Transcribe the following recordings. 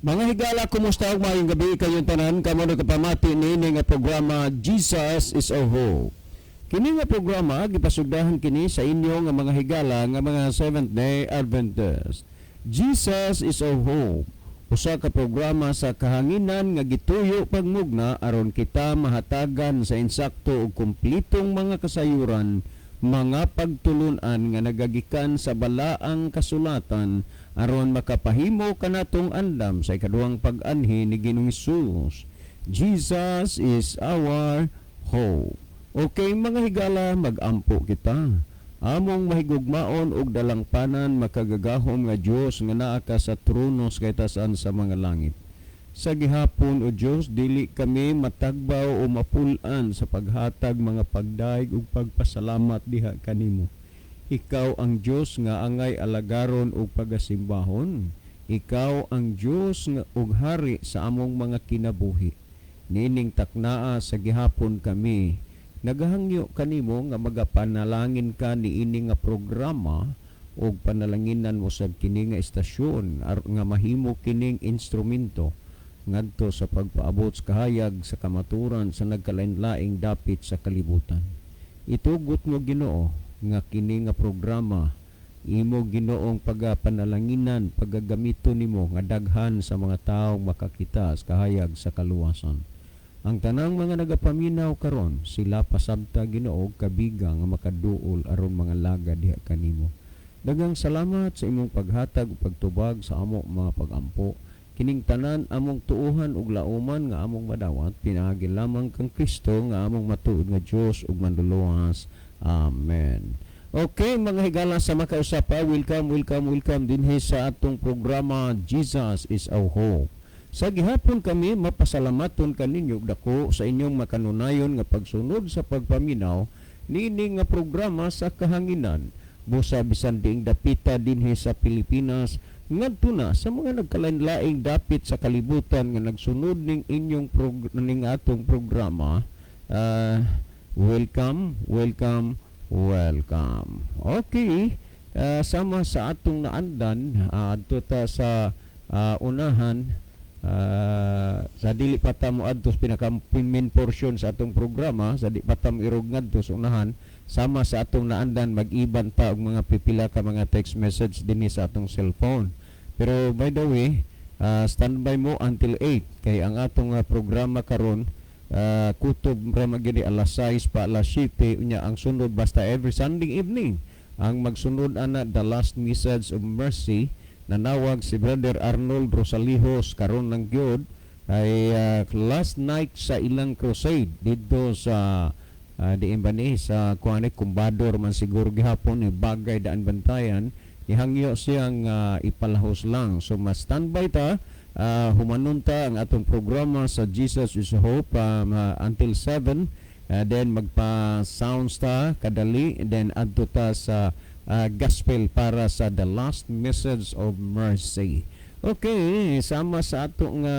Mga higala, kumusta ug maayong gabi kayong tanan kamo nagapamati niini nga programa, Jesus is Our Hope. Kini nga programa gipasugdahan kini sa inyo nga mga higala nga mga Seventh Day Adventist. Jesus is Our Hope. Usa ka programa sa kahanginan nga gituyo pagmugna aron kita mahatagan sa insakto ug kumpletong mga kasayuran, mga pagtulunan nga nagagikan sa balaang kasulatan aron makapahimo kanatong andam sa ikaduhang pag-anhi ni Ginoong Hesus. Jesus is our hope. Okay, mga higala, magampo kita. Among mahigugmaon ug dalangpanan, makagagahom nga Dios nga naa ka sa trono sa kataas-an sa mga langit. Sa gihapon, o Dios, dili kami matagbaw o mapul-an sa paghatag mga pagdayeg ug pagpasalamat diha kanimo. Ikaw ang Dios nga angay alagaron ug pagasimbahon. Ikaw ang Dios nga ug hari sa among mga kinabuhi. Niining taknaa sa gihapon, kami nagahangyo kanimo nga magapanalangin ka niini nga programa ug panalanginan mo sad kini nga estasyon nga mahimo kining instrumento ngadto sa pagpaabot sa kahayag sa kamaturan sa nagkalain-laing dapit sa kalibutan. Itugot mo, Ginoo, nga kini nga programa imo Ginoong pagapanalanginan, pagagamito nimo nga daghan sa mga tawo makakita sa kahayag sa kaluwasan. Ang tanang mga nagapaminaw karon, sila pasabta, Ginoo, kabiga nga makaduol aron mga laga diha kanimo. Daghang salamat sa imong paghatag ug pagtubag sa amo mga pagampo. Kining tanan among tuohan ug lauman nga among madawat pinaagi lamang kang Kristo nga among matuod nga Dios ug Manluluwas. Amen. Okay, mga higala sa makausapa, welcome, welcome, welcome dinhi sa atong programa, Jesus is Our Hope. Sa gihapon kami mapasalamaton kaninyo dako sa inyong makanunayon nga pagsunod sa pagpaminaw niini nga programa sa kahanginan. Busa bisan diing dapita dinhi sa Pilipinas ngadto na sa mga nagkalain-laing dapit sa kalibutan nga nagsunod ning atong programa, welcome, welcome, welcome. Okay, sama sa atong naandan, adto ta sa unahan, sa dili pa ta mo adto sa pinaka main portion sa atong programa, sa di pa ta mo irog ngadto sa unahan, sama sa atong naandan, mag-iban ta og mga pipila ka mga text message dinhi sa atong cellphone. Pero by the way, standby mo until 8 kay ang atong programa karon kutob ra magyud alas 6 pa alas 7. Unya ang sunod, basta every Sunday evening ang magsunod ana, The Last Message of Mercy. Nanawag si Brother Arnold Rosalijos karon lang gyud ay last night sa ilang crusade didto sa diin ba ni sa kuan, kumbador man siguro gihapon ni bagay daan bantayan. Ihangyo siyang ipalahos lang, so mas standby ta, humanon ta ang atong programa sa Jesus is Hope until 7, then magpa sounds ta kadali, then adto ta sa gospel para sa The Last Message of Mercy. Okay, sama sa ato nga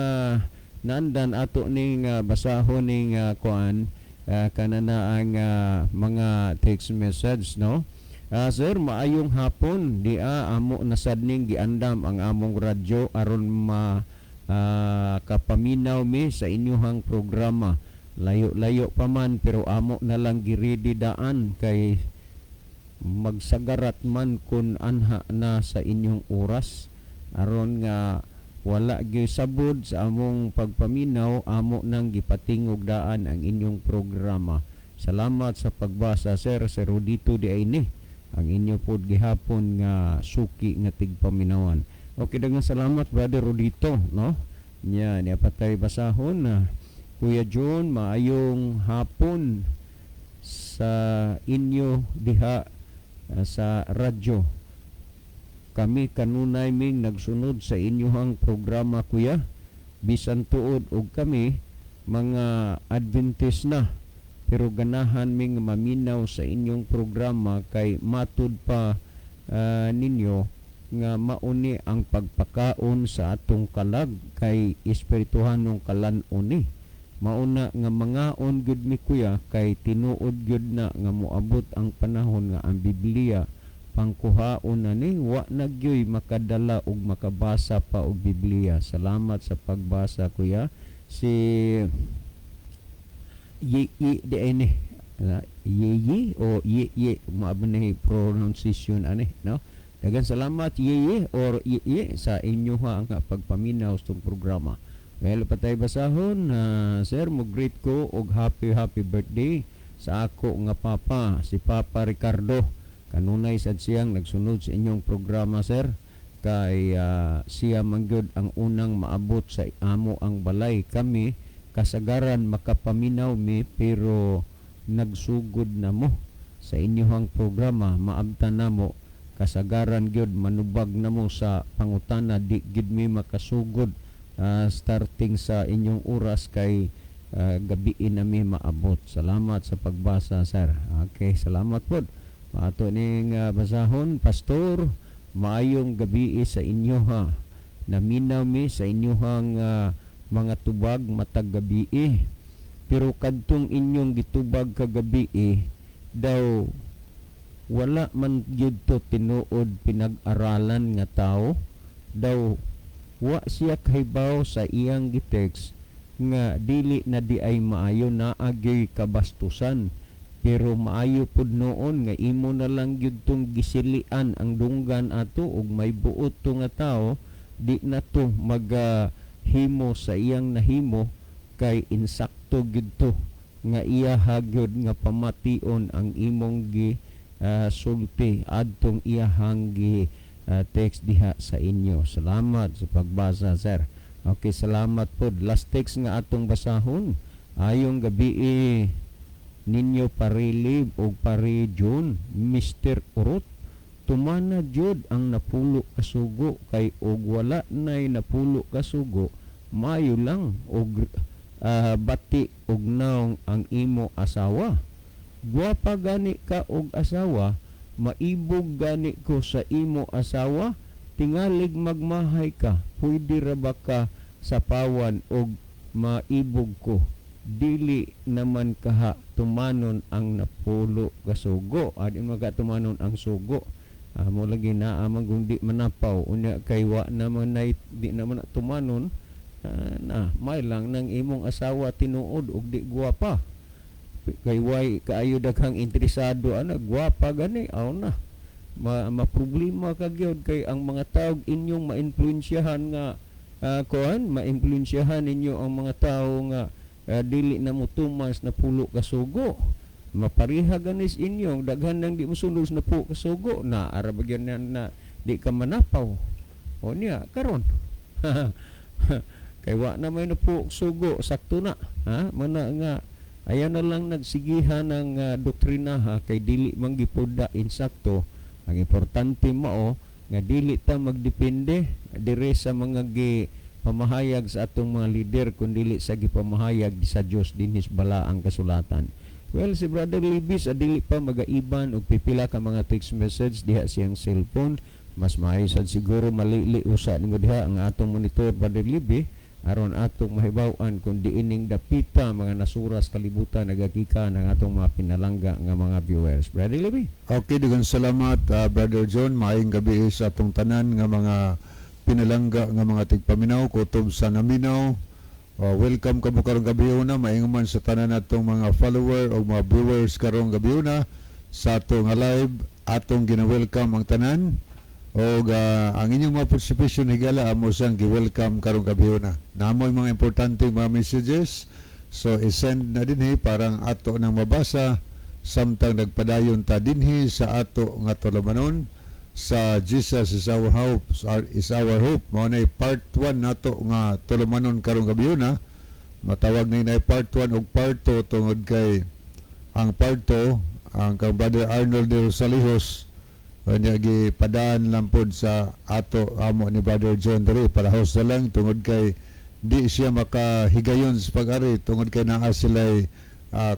nandan, ato ning basahon ning kuan, kanana ang mga text message, no? Sir, maayong hapon. Dia amo na sad ning giandam ang among radyo aron ma kapaminaw mi sa inyuhang programa. Layo-layo pa man pero amo na lang giredy daan kay magsagarat man kun anha na sa inyong oras. Aron nga wala gyud sabod sa among pagpaminaw, amo nang gipatingog daan ang inyong programa. Salamat sa pagbasa, sir. Sir dito di ay ni ang inyo pod gihapon nga suki nga tigpaminawan. Okay, daghang salamat, Brother Rodito, no? Nya niya patay basahon na. Kuya John, maayong hapon sa inyo diha sa radyo. Kami kanunay ming nagsunod sa inyuhang programa, kuya. Bisan tuod og kami mga Adventist na, pero ganahan ming maminaw sa inyong programa kay matud pa ninyo nga mauni ang pagpakaon sa atong kalag kay espirituhanong kalan-on ni. Mauna nga mangaon gyud mi, kuya, kay tinuod gyud na nga moabot ang panahon nga ang Biblia Pangkuhaon na ni, wa na gyoy makadala og makabasa pa og Biblia. Salamat sa pagbasa, kuya. Si Yi Yi di ay ni. Yi Yi o Yi Yi, maabo ni pronunciation ani, no? Daghang salamat, Yi Yi or Yi Yi, sa inyo ha nga pagpaminaw sa programa. Well, patay basahon, sir, mo greet ko og happy happy birthday sa ako nga papa, si Papa Ricardo. Kanunay sad siyang nagsunod sa inyong programa, sir. Kay siya man gyud ang unang maabot sa amo ang balay. Kami kasagaran makapaminaw mi, pero nagsugod na mo sa inyong programa, maabtan namo. Kasagaran gyud manubag namo sa pangutana, di gyud mi makasugod starting sa inyong oras kay gabiin nami maabot. Salamat sa pagbasa, sir. Okay, salamat pod. Ato ning basahon, Pastor, maayong gabi sa inyo ha. Naminaw mi sa inyohang mga tubag matag gabi. Pero kadtong inyong gitubag kagabi daw wala man gyud to tinuod pinag-aralan nga tao daw. Wa siya kahibaw sa iyang gitext nga dili na di ay maayo, naagyoy kabastusan, pero maayo pud noon nga imo na lang gyud tong gisilian ang dunggan ato ug may buot to nga tao, di na to maga himo sa iyang nahimo kay insakto gyud to nga iya gyud nga pamation ang imong gi sulti adtong iyahang gi text diha sa inyo. Salamat sa pagbasa, sir. Okay, salamat pod. Last text nga atong basahon. Ayong gabi ninyo, Parilib o Pare John, Mr. Urot. Tumana jud ang napulo kasugo kay og wala nay napulo kasugo, mayo lang og bati og naong ang imo asawa. Gwapa gani ka og asawa, maibog gani ko sa imo asawa, tingalig magmahay ka, pwede ra ba ka sa pawan og maibog ko? Dili naman kaha tumanon ang napulo kasugo. Adi man ka tumanon ang sugo. Amo lagi na amang kung di manapaw unya kay wa naman nay di naman na tumanon, na may lang nang imong asawa tinuod og di gwapa kay way kaayo daghang interesado ana, gwapa gani aw na ma problema ka gyud kay ang mga tao inyong maimpluwensyahan nga kuan, maimpluwensyahan ninyo ang mga tao nga dili na motuman sa napulo ka sugo. Mapariha ganis inyong daghan nang di mosunod sa napulo ka sugo na ara ba gyud na di ka manapaw o niya karon kay wa na may napulo sugo, sakto na ha. Mana nga ayaw na lang nagsigihan ng doktrina ha, kay dili man gipuda insakto. Ang importante mao nga dili ta magdepende dire sa mga gi pamahayag sa atong mga lider kun dili sa gipamahayag sa Dios dinhi sa balaang kasulatan. Well, si Brother Libis dili pa magaiban og pipila ka mga text message diha siyang cellphone. Mas maayo sad siguro malili usa nimo diha ang atong monitor, Brother Libi, aron atong mahibaw-an kung diining dapita mga nasuras kalibutan nagakika ng atong mga pinalangga nga mga viewers. Brother Libi. Okay, daghang salamat, Brother John. Maayong gabi sa atong tanan nga mga pinalangga nga mga tigpaminaw kutob sa naminaw. Welcome kamo karong gabi una. Maingon man sa tanan natong mga follower o mga viewers karong gabi una sa atong nga live, atong gina-welcome ang tanan. Og ang inyong mga participation, higala, amo sang gi-welcome karong gabi una. Namoy mga importante mga messages. So i-send na dinhi parang ato nang mabasa samtang nagpadayon ta dinhi sa ato nga tulumanon sa Jesus Is Our Hope, is Our Hope. Mao na part 1 nato nga tulumanon karong gabi na. Matawag na inay part 1 ug part 2 tungod kay ang part 2 ang kang Brother Arnold de Rosalejos kanya gipadaan lang pod sa ato amo ni Brother John diri para host na lang tungod kay di siya makahigayon sa pag-ari tungod kay naa sila'y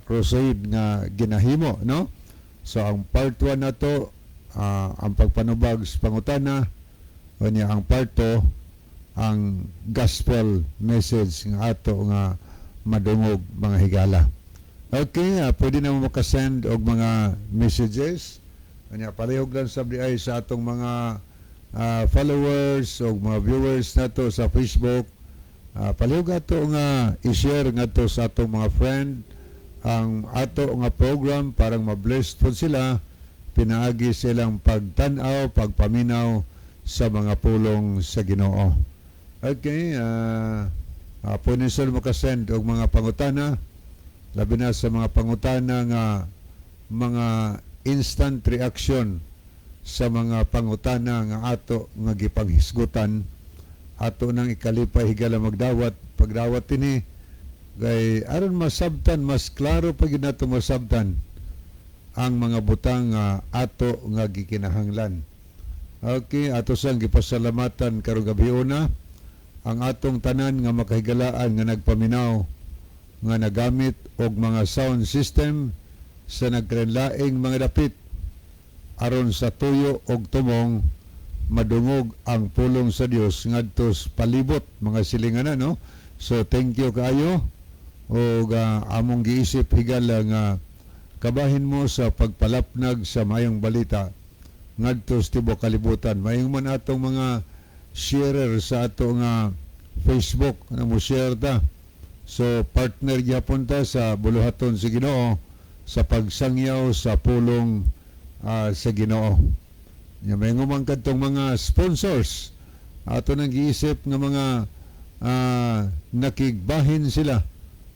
crusade nga ginahimo, no? So ang part 1 nato, ang pagpanubag sa pangutana, kanya ang part 2 ang gospel message nga ato nga madungog, mga higala. Okay, pwede na mo makasend og mga messages. Anya palihog lang sab diay sa atong mga followers o mga viewers nato sa Facebook. Palihog ato nga i-share ngadto sa atong mga friend ang ato nga program parang ma-blessed po sila pinaagi silang pagtan-aw, pagpaminaw sa mga pulong sa Ginoo. Okay, pwede sila makasend og mga pangutana, labi na sa mga pangutana nga mga instant reaction sa mga pangutana nga ato nga gipanghisgutan, ato nang ikalipay higala magdawat pagdawat ini kay aron masabtan, mas klaro pa gyud nato masabtan ang mga butang nga ato nga gikinahanglan. Okay, ato sang gipasalamatan karong gabiuna ang atong tanan nga makahigalaan nga nagpaminaw nga nagamit og mga sound system sa nagkalainlaing mga dapit aron sa tuyo og tumong madungog ang pulong sa Dios ngadto sa palibot mga silinganan, no? So thank you kaayo og among giisip higala nga kabahin mo sa pagpalapnag sa mayong balita ngadto sa tibuok kalibutan. Maayong man atong mga sharer sa ato nga Facebook na mo share ta. So partner gyapon ta sa buluhaton sa Ginoo sa pagsangyaw sa pulong sa Ginoo. Nya may man kadtong mga sponsors, ato nang giisip nga mga nakigbahin sila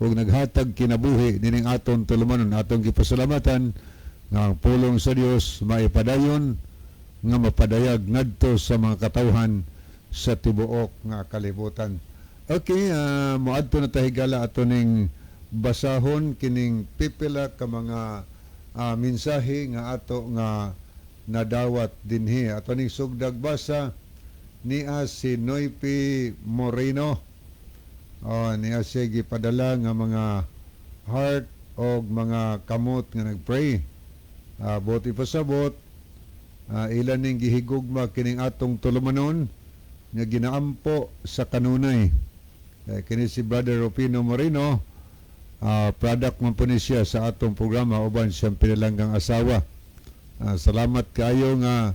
ug naghatag kinabuhi nining aton tulumanon, atong gipasalamatan nga ang pulong sa Dios maipadayon nga mapadayag ngadto sa mga katawhan sa tibuok nga kalibutan. Okay, moadto na ta higala, ato ning basahon kining pipila ka mga mensahe nga ato nga nadawat dinhi. Ato ning sugdag basa niya si Noypi Moreno. Oh, niya siya gipadala nga mga heart og mga kamot nga nagpray. Buot ipasabot, ilan ning gihigugma kining atong tulumanon nga ginaampo sa kanunay. Kini si Brother Rufino Moreno, product man po ni siya sa atong programa uban siyang pinalanggang asawa. Salamat kayo nga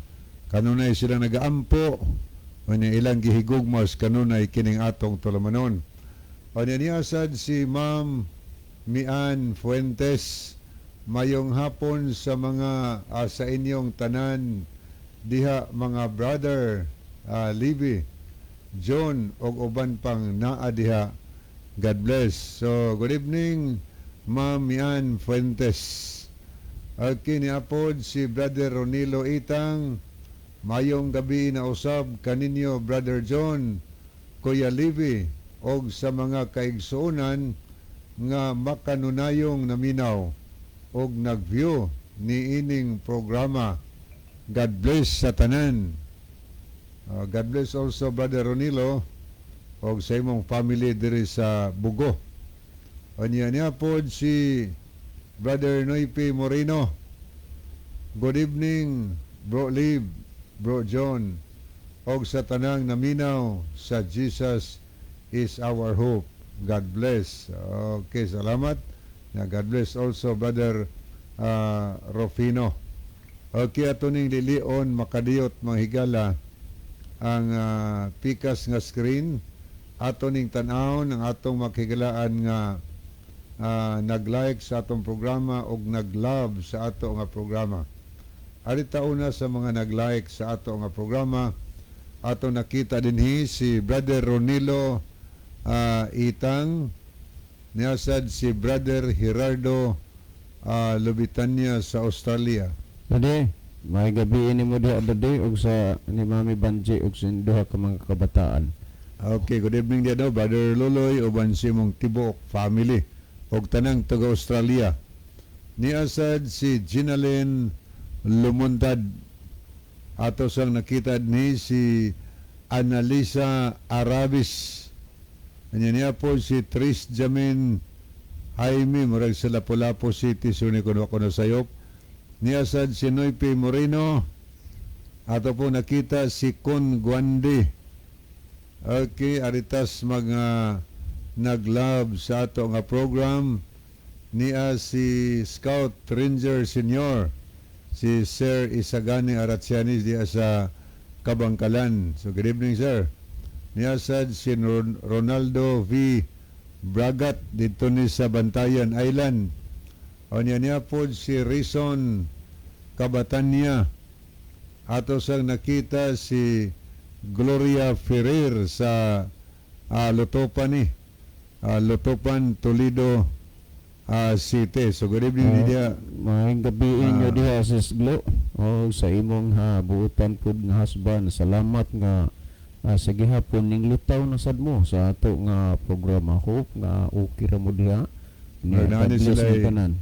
kanunay sila nagaampo unya ilang gihigugma sa kanunay kining atong tulumanon. Unya niya sad si Ma'am Mian Fuentes, mayong hapon sa mga sa inyong tanan diha, mga brother Libby, John og uban pang naa diha. God bless. So good evening, Ma'am Mian Fuentes. Okay, ni apod si Brother Ronilo Itang, mayong gabi na usab kaninyo, Brother John, Kuya Libby og sa mga kaigsuonan nga makanunayong naminaw og nag-view ni ining programa. God bless sa tanan. God bless also, Brother Ronilo, og sa imong family diri sa Bugo. Unya niya pod si Brother Noypi Moreno. Good evening, Bro Lib, Bro John, og sa tanang naminaw sa Jesus Is Our Hope. God bless. Okay, salamat. Na God bless also, Brother Rufino. Okay, ato ning lilion makadiyot, mga higala, ang pikas nga screen. Ato ning tan-awon ang atong makigalaan nga nag-like sa atong programa og nag-love sa ato nga programa. Arita una sa mga nag-like sa ato nga programa, ato nakita dinhi si Brother Ronilo Itang, niyasad si Brother Gerardo Lubitania sa Australia. Dade, may gabi ini mo diha, dade, og sa ni Mami Banji og sa duha ka mga kabataan. Okay, good evening diya daw, Brother Loloy, uban si mong tibuok family og tanang taga Australia. Niasad si Ginalyn Lumuntad. Ato sang nakita ni si Annalisa Arabis. Anya niya po si Tris Jamin Jaime, murag sa Lapu-Lapu City, suni kuno ako na sayop. Niasad si Noypi Moreno. Ato po nakita si Kun Guandi. Okay, aritas mga nag-love sa ato nga program niya si Scout Ranger Senior. Si Sir Isagani Aratsianis diya sa Kabangkalan. So good evening, sir. Niya sad si Ronaldo V. Bragat dito ni sa Bantayan Island. O niya niya po si Rison Kabatanya. Ato sang nakita si Gloria Ferrer sa Lutopan ni. Lutopan, Toledo City. So good evening diya. Maayong gabi inyo diha, Sis Glo. O sa imong ha buutan pud nga husband. Salamat nga sa gihapon ning lutaw na sad mo sa ato nga programa. Hope nga okay ra mo diha. Nya, Nagdaan God bless sila mo eh. tanan.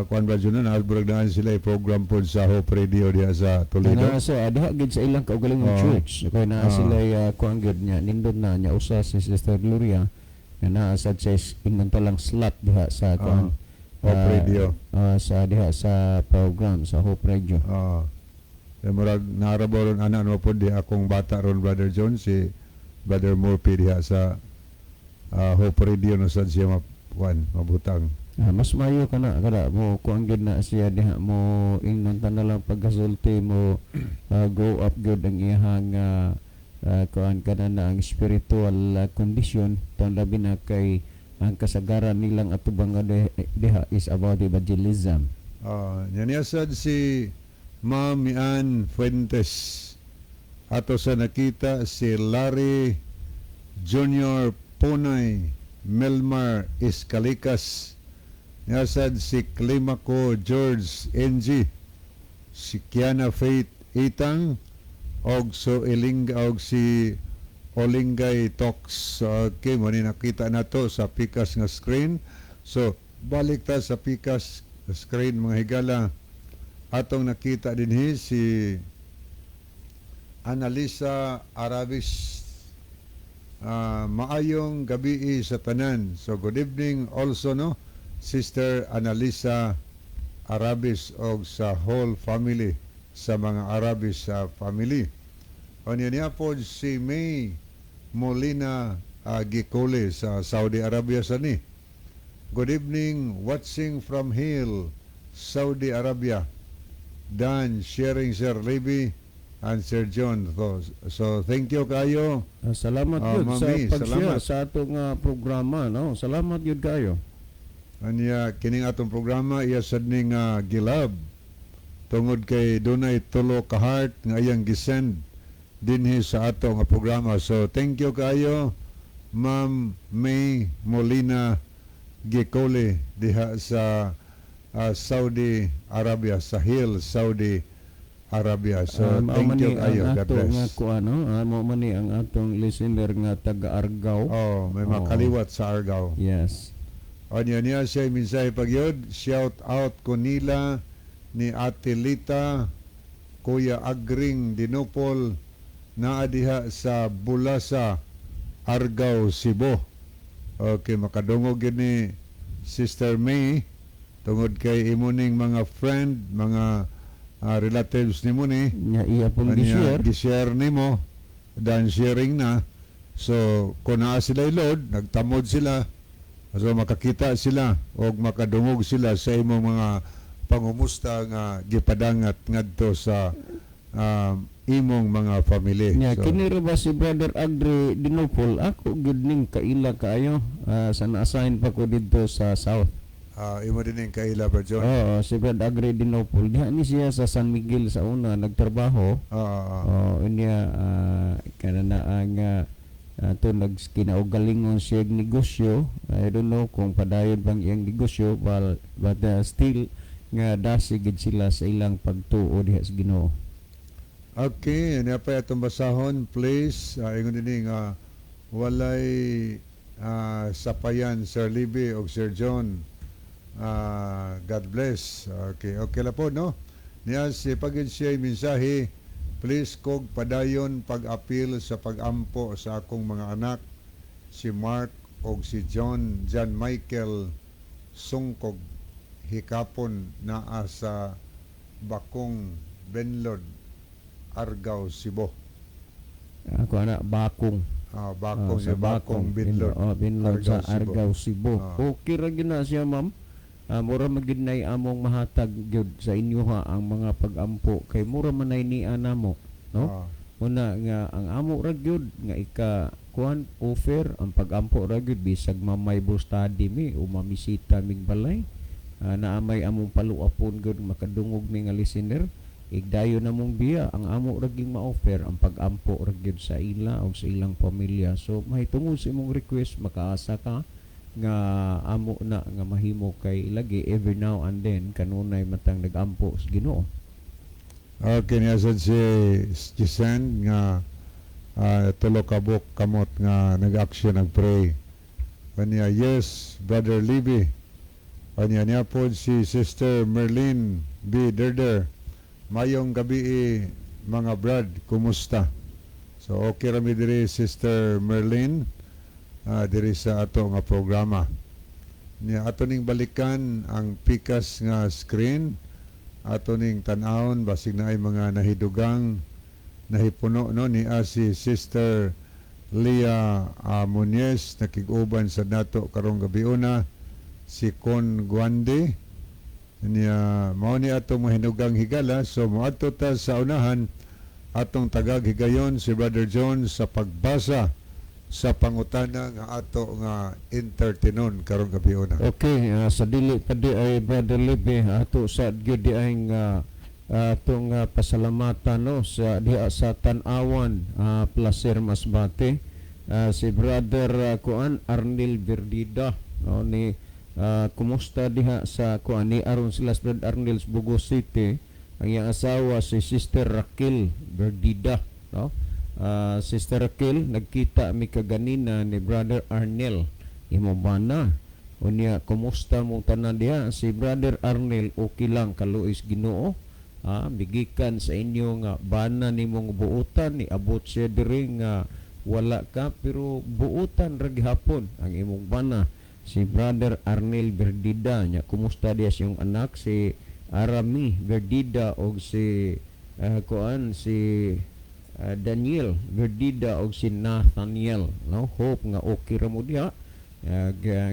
Kuan ba dyan na, daan sila program po sa Hope Radio diya sa Toledo. Na sa diha gid sa ilang kaugalingong church. Kay naa sila kuan gid nya nindot na nya usa si Sister Gloria nga naa sad sa ingon talang slot diha sa kuan Hope Radio. Sa diha sa program sa Hope Radio. Eh, murag naarabo ron ana no po di akong bata ron, Brother John, si Brother Murphy diha sa Hope Radio no sad siya mapuan mabutang. Mas mayo kana kada mo kuan gyud na siya diha mo ingnon ta na lang pagkasulti mo grow up gyud ang iyahang kuan kana na ang spiritual condition tan labi na kay ang kasagaran nilang atubang nga diha is about evangelism. Nya niya sad si Ma'am Ann Fuentes. Ato sa nakita si Larry Junior Punay Melmar Escalicas. Niya sad si Climaco George NG. Si Kiana Faith Itang og so iling og si Olingay Talks. Okay, mo ni nakita na to sa pikas nga screen. So, balik ta sa pikas screen, mga higala. Atong nakita dinhi si Analisa Arabis. Maayong gabi sa tanan. So good evening also, no, Sister Analisa Arabis og sa whole family, sa mga Arabis sa family. O niya niya po si May Molina Gicole sa Saudi Arabia sa ni. Good evening, watching from Hail, Saudi Arabia. Dan sharing, Sir Libby and Sir John. So thank you kayo. Salamat gyud sa Mami, pag-share salamat. Sa atong programa, no. Salamat gyud kayo. Anya kining atong programa iya sad ning gilab tungod kay dunay tulo ka heart nga iyang gisend dinhi sa ato nga programa. So thank you kayo, Ma'am May Molina Gicole diha sa Saudi Arabia, sa Hail, Saudi Arabia. So Mao thank man you ni kayo. ang God ato bless. nga kuan, no? Mao man ni ang atong listener nga taga Argao. Oh, may makaliwat sa Argao. Yes. Anya niya siya mensahe pagyod, shout out ko nila ni Ate Lita, Kuya Agring Dinopol, naa diha sa Bulasa, Argao, Cebu. Okay, makadungog gyud ni Sister May tungod kay imo ning mga friend, mga relatives nimo ni. Nya iya pong Anya, gi-share. Gi-share nimo dan sharing na. So kung naa sila load, nagtamod sila, so makakita sila og makadungog sila sa imong mga pangumusta nga gipadangat ngadto sa imong mga family. Nya So, kini ra ba si Brother Agri Dinopol, ako gyud ning kaila kaayo sa na-assign pa ko didto sa South. Imo din ning kaila ba, John? Oo, si Brother Agri Dinopol. Diha ni siya sa San Miguel sa una nagtrabaho. Oh, unya kana na ang ato nagkinaugalingon siya og negosyo. I don't know kung padayon bang iyang negosyo, but still nga dasi gid sila sa ilang pagtuo diha sa Ginoo. Okay, niya pa atong basahon, please. Ingon dinhi nga walay sapayan, Sir Libby og Sir John. God bless. Okay la po, no? Niya si pagid siya mensahe, please kog padayon pag-apil sa pagampo sa akong mga anak, si Mark og si John John Michael Sungkog Hikapon, naa sa Bakong Benlod, Argao, Cebu. Ako ana Bakong. Bakong Sa sa Bakong Binlod. Oh, Binlod sa Argao, Cebu. Argao, Cebu. Okay ra gyud na siya, ma'am. Mura man gyud nay among mahatag gyud sa inyo ha ang mga pagampo kay mura man nay niya namo, no? Una nga ang amo ra gyud nga ika kuan offer ang pagampo ra gyud bisag ma-Bible study mi o mamisita mig balay, naa may among paluapon gyud makadungog mi nga listener, igdayon namong biya. Ang amo ra gyud ma-offer ang pagampo ra gyud sa ila o sa ilang pamilya. So mahitungod sa imong request, makaasa ka nga amo na nga mahimo kay lagi every now and then kanunay matang nagampo sa Ginoo. Okay, niya sad si Jisen nga tulo ka buok kamot nga nag-action, nag-pray. Kanya, yes, Brother Libby. Kanya niya po si Sister Merlin B. Derder. "Mayong gabi mga brad, kumusta?" So okay rami diri, Sister Merlin, diri sa ato nga programa. Niya ato ning balikan ang pikas nga screen, ato ning tan-awon basig na ay mga nahidugang nahipuno, no? Ni si Sister Leah Muñez nakig-uban sa nato karong gabi una, si Con Guande niya. Mao ni atong mahinugang higala. So moadto ta sa unahan, atong tagag higayon si Brother John sa pagbasa sa pangutana nga ato nga entertainon karong gabi una. Okay, sa dili pa di ay, Brother Libe, ato sa gyud di ay nga atong pasalamatan, no, sa diha sa Tan-awan, Placer, Masbate. Si Brother kuan Arnil Berdida, no, ni kumusta diha sa kuan ni aron sila sa Brother Arnil sa Bogo City, ang iyang asawa si Sister Raquel Berdida, no? Sister Raquel, nagkita mi kaganina ni Brother Arnel, imo bana. Unya, kumusta mo tanan diha? Si Brother Arnel okay lang, kaluoy sa Ginoo. Migikan sa inyo nga bana nimong buutan, ni abot siya diri nga wala ka, pero buutan ra gihapon ang imong bana, si Brother Arnel Berdida. Nya kumusta diha siyang anak si Arami Berdida og si kuan si Daniel Berdida og si Nathaniel, no? Hope nga okay ra mo diha.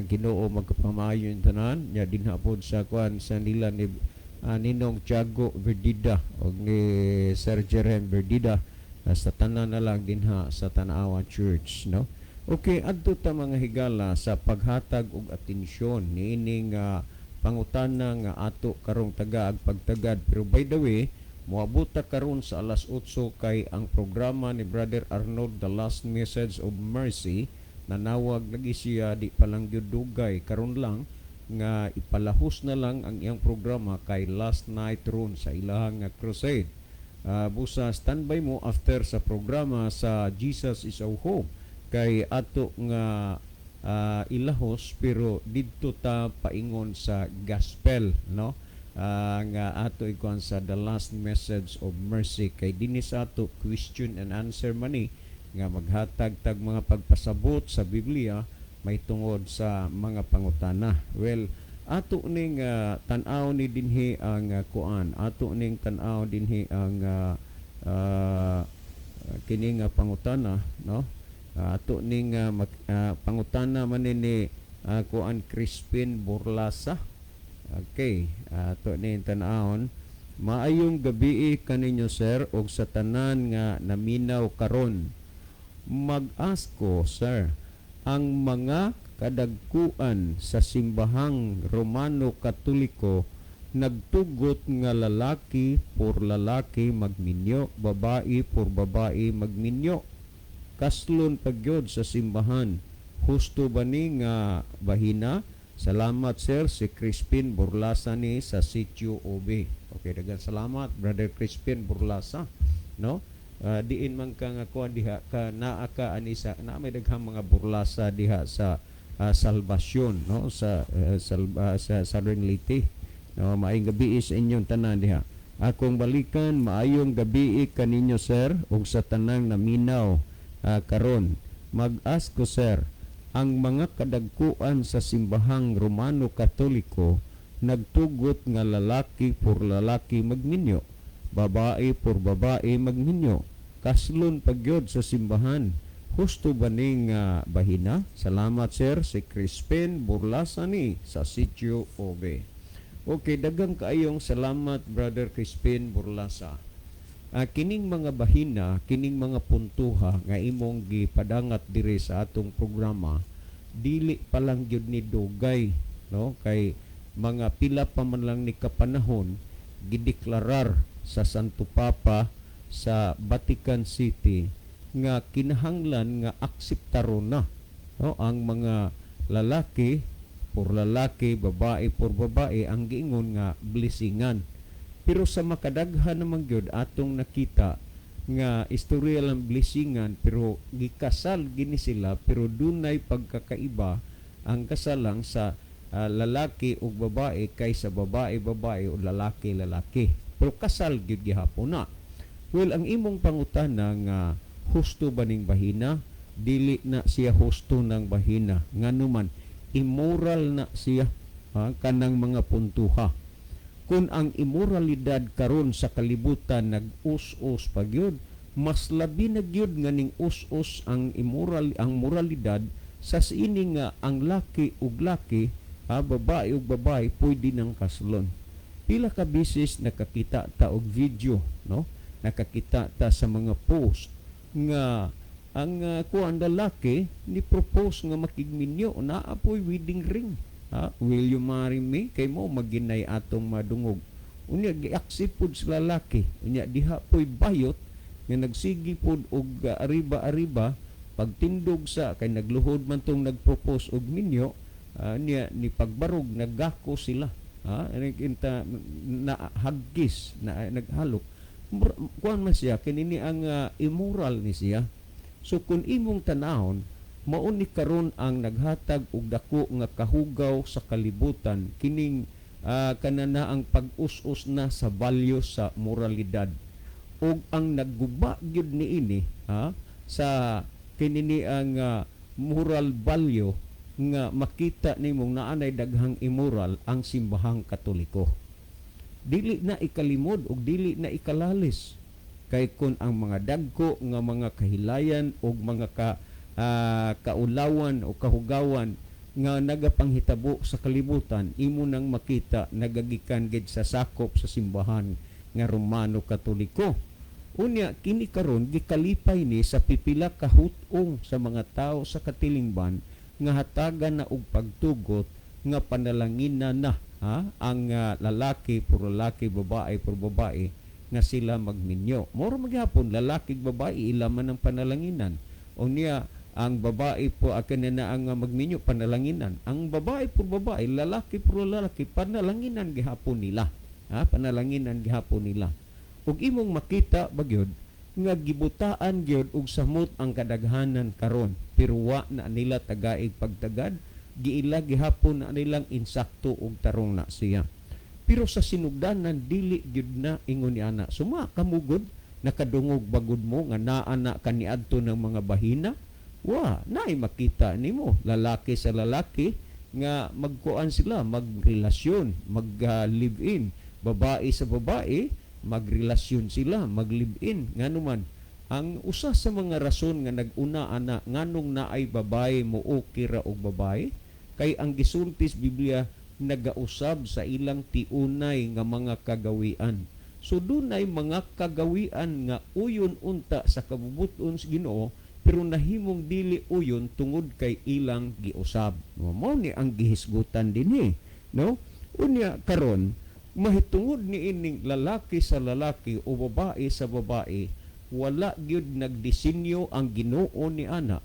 Ginoo magkapamayon tanan nya dinha pod sa kuan sa nila ni Ninong Tiago Berdida og ni Sir Jerem Berdida, sa tanan na lang dinha sa Tanawa Church, no? Okay, adto ta mga higala sa paghatag og atensyon niining pangutana nga ato karong tagaag pagtagad. Pero by the way, moabot ta karon sa alas 8 kay ang programa ni Brother Arnold, The Last Message of Mercy, nanawag lagi siya di pa lang gyud dugay karon lang nga ipalahos na lang ang iyang programa kay last night ron sa ilahang nga crusade. Busa standby mo after sa programa sa Jesus is Our Hope kay ato nga ilahos, pero didto ta paingon sa gospel, no? Nga ato ikuan sa The Last Message of Mercy kay dinhi sa ato question and answer man ni nga maghatag tag mga pagpasabot sa Biblia may tungod sa mga pangutana. Well, ato ning tan-aw ni dinhi ang kuan, ato ning tan-aw dinhi ang kini nga pangutana, no? Ato ning pangutana man ni kuan Crispin Burlasa. Okay, ato ning tan-awon. "Maayong gabi kaninyo sir og sa tanan nga naminaw karon. Mag-ask ko sir, ang mga kadagkuan sa simbahang Romano Katoliko nagtugot nga lalaki por lalaki magminyo, babae por babae magminyo. Kaslon pagyod sa simbahan. Husto ba ni nga bahina? Salamat sir, si Crispin Burlasa ni sa Sitio OB." Okay, daghang salamat, Brother Crispin Burlasa, no? Diin man ka nga kuan diha ka naa ka ani sa naa may daghang mga burlasa diha sa Salvasyon, no, sa sa Southern Leyte, no? Maayong gabi sa inyong tanan diha. Akong balikan. "Maayong gabi kaninyo sir ug sa tanang naminaw karon. Mag-ask ko sir, ang mga kadagkuan sa simbahang Romano Katoliko nagtugot nga lalaki por lalaki magminyo, babae por babae magminyo. Kaslon pagyod sa simbahan. Husto ba ning bahina? Salamat, sir. Si Crispin Burlasa ni sa Sitio Obe. Okay, daghang kaayong salamat, Brother Crispin Burlasa. Kining mga bahina, kining mga puntuha nga imong gipadangat diri sa atong programa, dili pa lang gyud ni dugay, no? Kay mga pila pa man lang ni kapanahon gideklarar sa Santo Papa sa Vatican City nga kinahanglan nga akseptaron na, no, ang mga lalaki por lalaki, babae por babae, ang giingon nga blessingan. Pero sa makadaghan naman gyud atong nakita nga istorya lang blessingan, pero gikasal gini sila, pero dunay pagkakaiba ang kasalang sa lalaki ug babae kaysa babae babae o lalaki lalaki, pero kasal gyud gihapon na. Well, ang imong pangutana nga husto ba ning bahina, dili na siya husto ng bahina, nganuman immoral na siya, ha, kanang mga puntuha. Kung ang immoralidad karon sa kalibutan nag-us-us pa gyud, mas labi na gyud nga ning us-us ang immoral, ang moralidad sa sini nga ang laki ug laki, ha, babae ug babae pwede nang kaslon. Pila ka bisis nakakita ta og video, no? Nakakita ta sa mga post nga ang kuan, lalaki ni propose nga makigminyo, naa poy wedding ring. Ha? "Will you marry me?" Kay mo maginay atong madungog. Unya gi-accept pud sa lalaki. Unya diha poy bayot nga nagsigi pod og ariba-ariba pagtindog sa kay nagluhod man tong nagpropose og minyo, niya ni pagbarog, naggako sila. Ha, inta na haggis na naghalok. Kuan man siya, kini ni ang immoral ni siya. So kung imong tanahon, mao ni karon ang naghatag og dako nga kahugaw sa kalibutan, kining kanana ang pag-us-us na sa value sa moralidad, ug ang nagguba gyud niini, ha, sa kini ni ang moral value nga makita nimong naanay daghang immoral, ang Simbahang Katoliko. Dili na ikalimod ug dili na ikalalis, kay kun ang mga dagko nga mga kahilayan ug mga kaulawan o kahugawan nga nagapanghitabo sa kalibutan, imo nang makita nagagikan gid sa sakop sa simbahan nga Romano Katoliko. Unya kini karon gikalipay ni sa pipila ka hut-ong sa mga tao sa katilingban nga hatagan na og pagtugot nga panalangin na, ha, ang lalaki puro lalaki, babae puro babae nga sila magminyo. Moro magyapon lalaki ug babae, ila man ang panalanginan. Unya ang babae po akin na ang magminyo, panalanginan. Ang babae puro babae, lalaki puro lalaki, panalanginan gihapon nila. Ha, panalanginan gihapon nila. Ug imong makita bagyod nga gibutaan gyud og samot ang kadaghanan karon, pero wa na nila tagaig pagtagad, giila gihapon na nilang insakto og tarong na siya. Pero sa sinugdanan dili gyud na ingon ni ana. Suma kamugod nakadungog bagud mo nga naa na kaniadto ng mga bahina, wa naay makita nimo lalaki sa lalaki nga magkuan sila, magrelasyon, mag live-in, babae sa babae, magrelasyon sila, mag-live-in. Nganuman ang usa sa mga rason nga nag-una ana, nganong naay babae mo okay ra og babae, kay ang gisulti sa Biblia nagausab sa ilang tiunay nga mga kagawian. So dunay mga kagawian nga uyon unta sa kabubuton sa Ginoo, pero nahimong dili uyon tungod kay ilang giusab. Mao ni ang gihisgutan dinhi, no? Unya karon mahitungod ni ining lalaki sa lalaki o babae sa babae, wala gyud nagdisenyo ang Ginoo ni ana.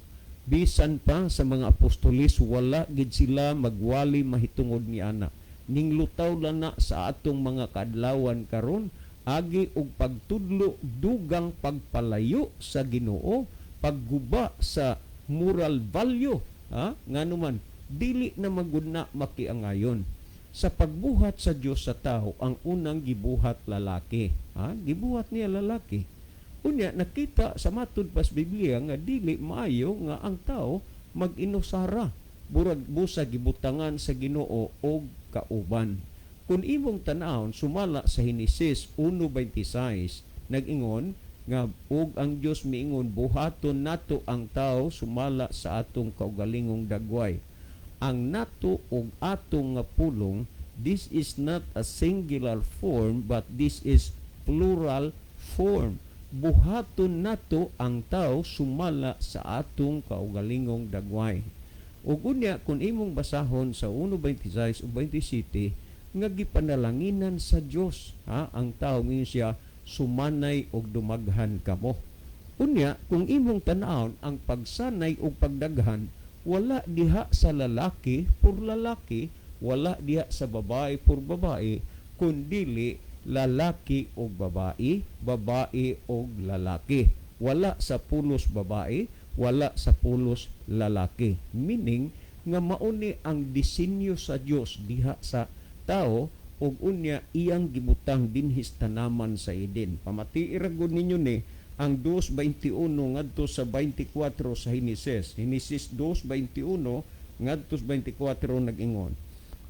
Bisan pa sa mga apostolis, wala gid sila magwali mahitungod ni ana. Ninglutaw lang na sa atong mga kaadlawan karon, agi og pagtudlo, dugang pagpalayo sa Ginoo, pagguba sa moral value, ha? Nganuman dili na magud na makiangayon. Sa pagbuhat sa Dios sa tao, ang unang gibuhat lalaki, ha? Gibuhat niya lalaki. Unya nakita sa matud pas Biblia nga dili maayo nga ang tao mag-inusara, burag busa gibutangan sa Ginoo og kauban. Kung imong tan-awon sumala sa Henesis 1:26, nag-ingon Nga ug ang Dios miingon, "Buhaton nato ang tao sumala sa atong kaugalingong dagway." Ang "nato" ug "atong" nga pulong, this is not a singular form but this is plural form. Buhaton nato ang tao sumala sa atong kaugalingong dagway. Ug unya kung imong basahon sa 1:26 ug 27 nga gipanalanginan sa Dios, ha, ang tao, ngayon siya, "Sumanay og dumaghan kamo." Unya kung imong tan-awon ang pagsanay ug pagdaghan, wala diha sa lalaki por lalaki, wala diha sa babae por babae, kundili lalaki og babae, babae og lalaki. Wala sa pulos babae, wala sa pulos lalaki. Meaning nga mauni ang disenyo sa Dios diha sa tao ug unya iyang gibutang dinhis tanaman sa Eden. Pamatii ra gud ninyo ni ang 2:21 ngadto sa 24 sa Henesis. Henesis 2:21 ngadto sa 24, nag-ingon,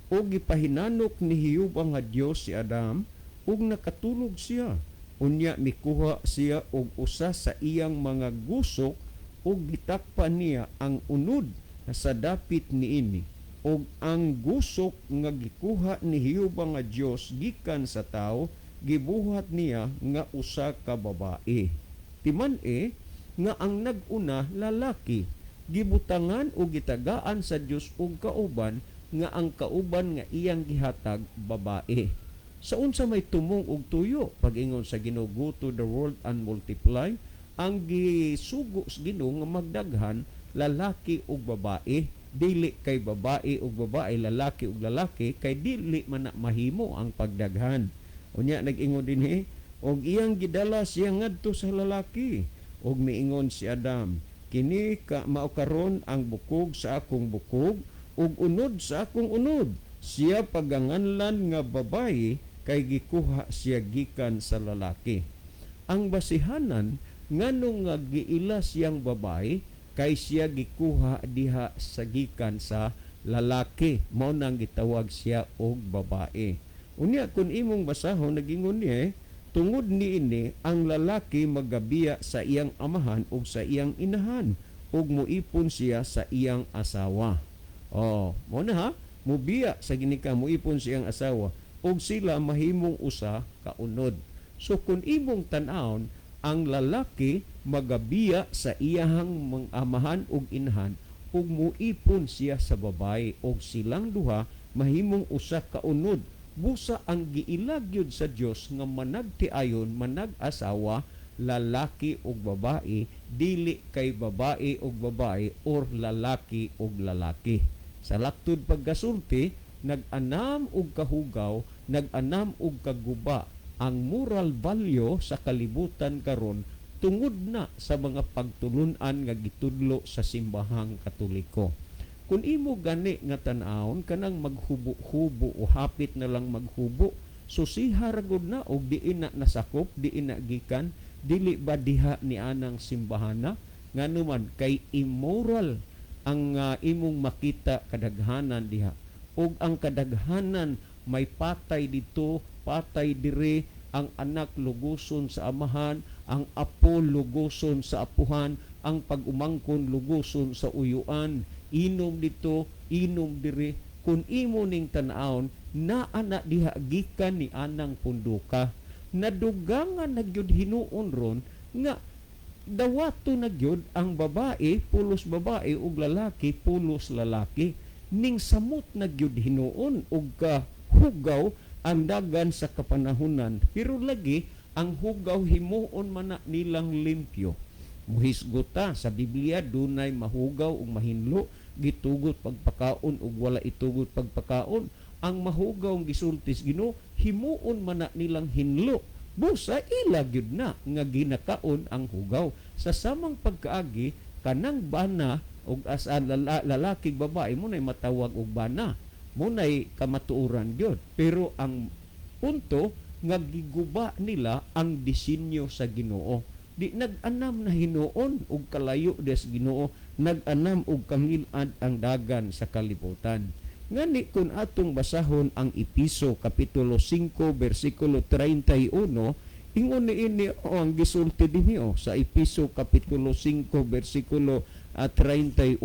"Ug gipahinanok ni Jehova nga Dios si Adam ug nakatulog siya. Unya mikuha siya og usa sa iyang mga gusok ug gitakpan niya ang unod sa dapit niini. Ug ang gusok nga gikuha ni Jehova nga Dios gikan sa tawo, gibuhat niya nga usa ka babae." Timan-i nga ang nag-una lalaki, gibutangan o gitagaan sa Dios og kauban, nga ang kauban nga iyang gihatag babae. Sa unsa may tumong og tuyo pag-ingon sa Ginoo, "Go to the world and multiply"? Ang gisugo sa Ginoo nga magdaghan, lalaki ug babae, dili kay babae ug babae, lalaki ug lalaki, kay dili man na mahimo ang pagdaghan. Unya nag-ingon dinhi, "Og iyang gidala siya ngadto sa lalaki, ug miingon si Adam, 'Kini ka mao karon ang bukog sa akong bukog ug unod sa akong unod. Siya paganganlan nga babayi, kay gikuha siya gikan sa lalaki.'" Ang basihanan nganong nga giila siyang babae, kay siya gikuha diha sa gikan sa lalaki, mao nang gitawag siya og babae. Unya kung imong basahon, nagingon niya, "Tungod niini ang lalaki magabiya sa iyang amahan ug sa iyang inahan ug moipon siya sa iyang asawa." Oh, mo na ha, mubiya sa ginika, moipon siyang asawa ug sila mahimong usa ka unod. So kung imong tan-awon, ang lalaki magabiya sa iyahang mga amahan ug inahan ug muipon siya sa babae ug silang duha mahimong usa ka unod. Busa ang giila gyud sa Dios nga managtiayon, manag-asawa, lalaki ug babae, dili kay babae ug babae or lalaki ug lalaki. Sa laktod pagkasulti, nag-anam og kahugaw, nag-anam og kaguba ang moral value sa kalibutan karon tungod na sa mga pagtulunan nga gitudlo sa Simbahang Katoliko. Kung imo gani nga tan-awon, kanang maghubo-hubo o hapit na lang maghubo, susiha ra gud na og diin na nasakop, diin na gikan, dili ba diha ni anang simbahana? Ngano man kay immoral ang imong makita kadaghanan diha. Ug ang kadaghanan may patay dito, patay dire, ang anak luguson sa amahan, ang apo luguson sa apuhan, ang pag-umangkon luguson sa uyuan, inom dito, inom dire. Kung imo ning tan-awon, naa na diha gikan ni anang punduka. Nadugangan na gyud hinuon ron nga dawato na gyud ang babae pulos babae ug lalaki pulos lalaki. Ning samot na gyud hinuon ug kahugaw ang dagan sa kapanahunan. Pero lagi ang hugaw himuon man na nilang limpyo. Muhisgota sa Biblia, dunay mahugaw ug mahinlo, gitugot pagpakaon ug wala itugot pagpakaon. Ang mahugaw ang gisulti sa Ginoo, himuon man na nilang hinlo. Busa ila gyud na nga ginakaon ang hugaw. Sa samang pagkaagi, kanang bana og as a lalaki, babae, mo nay matawag og bana, mo nay kamatuoran gyud. Pero ang punto nga giguba nila ang disenyo sa Ginoo. Di nag-anam na hinuon og kalayo des Ginoo, nag-anam og kangilad ang dagan sa kalibutan. Ngani kung atong basahon ang Epeso kapitulo 5 bersikulo 31, Ingon ni ini, oh, ang gisulti dinhi, oh, sa Epeso kapitulo 5 bersikulo 31.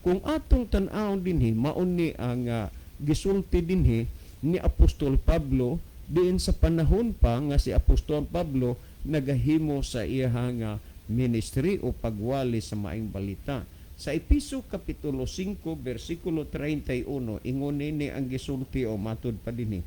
Kung atong tan-awon dinhi, maon ni ang gisulti dinhi ni Apostol Pablo diin sa panahon pa nga si Apostol Pablo nagahimo sa iyang ministry o pagwali sa maayong balita. Sa Epeso kapitulo 5 bersikulo 31, ingon nini ang gisulti o matud pa dinhi.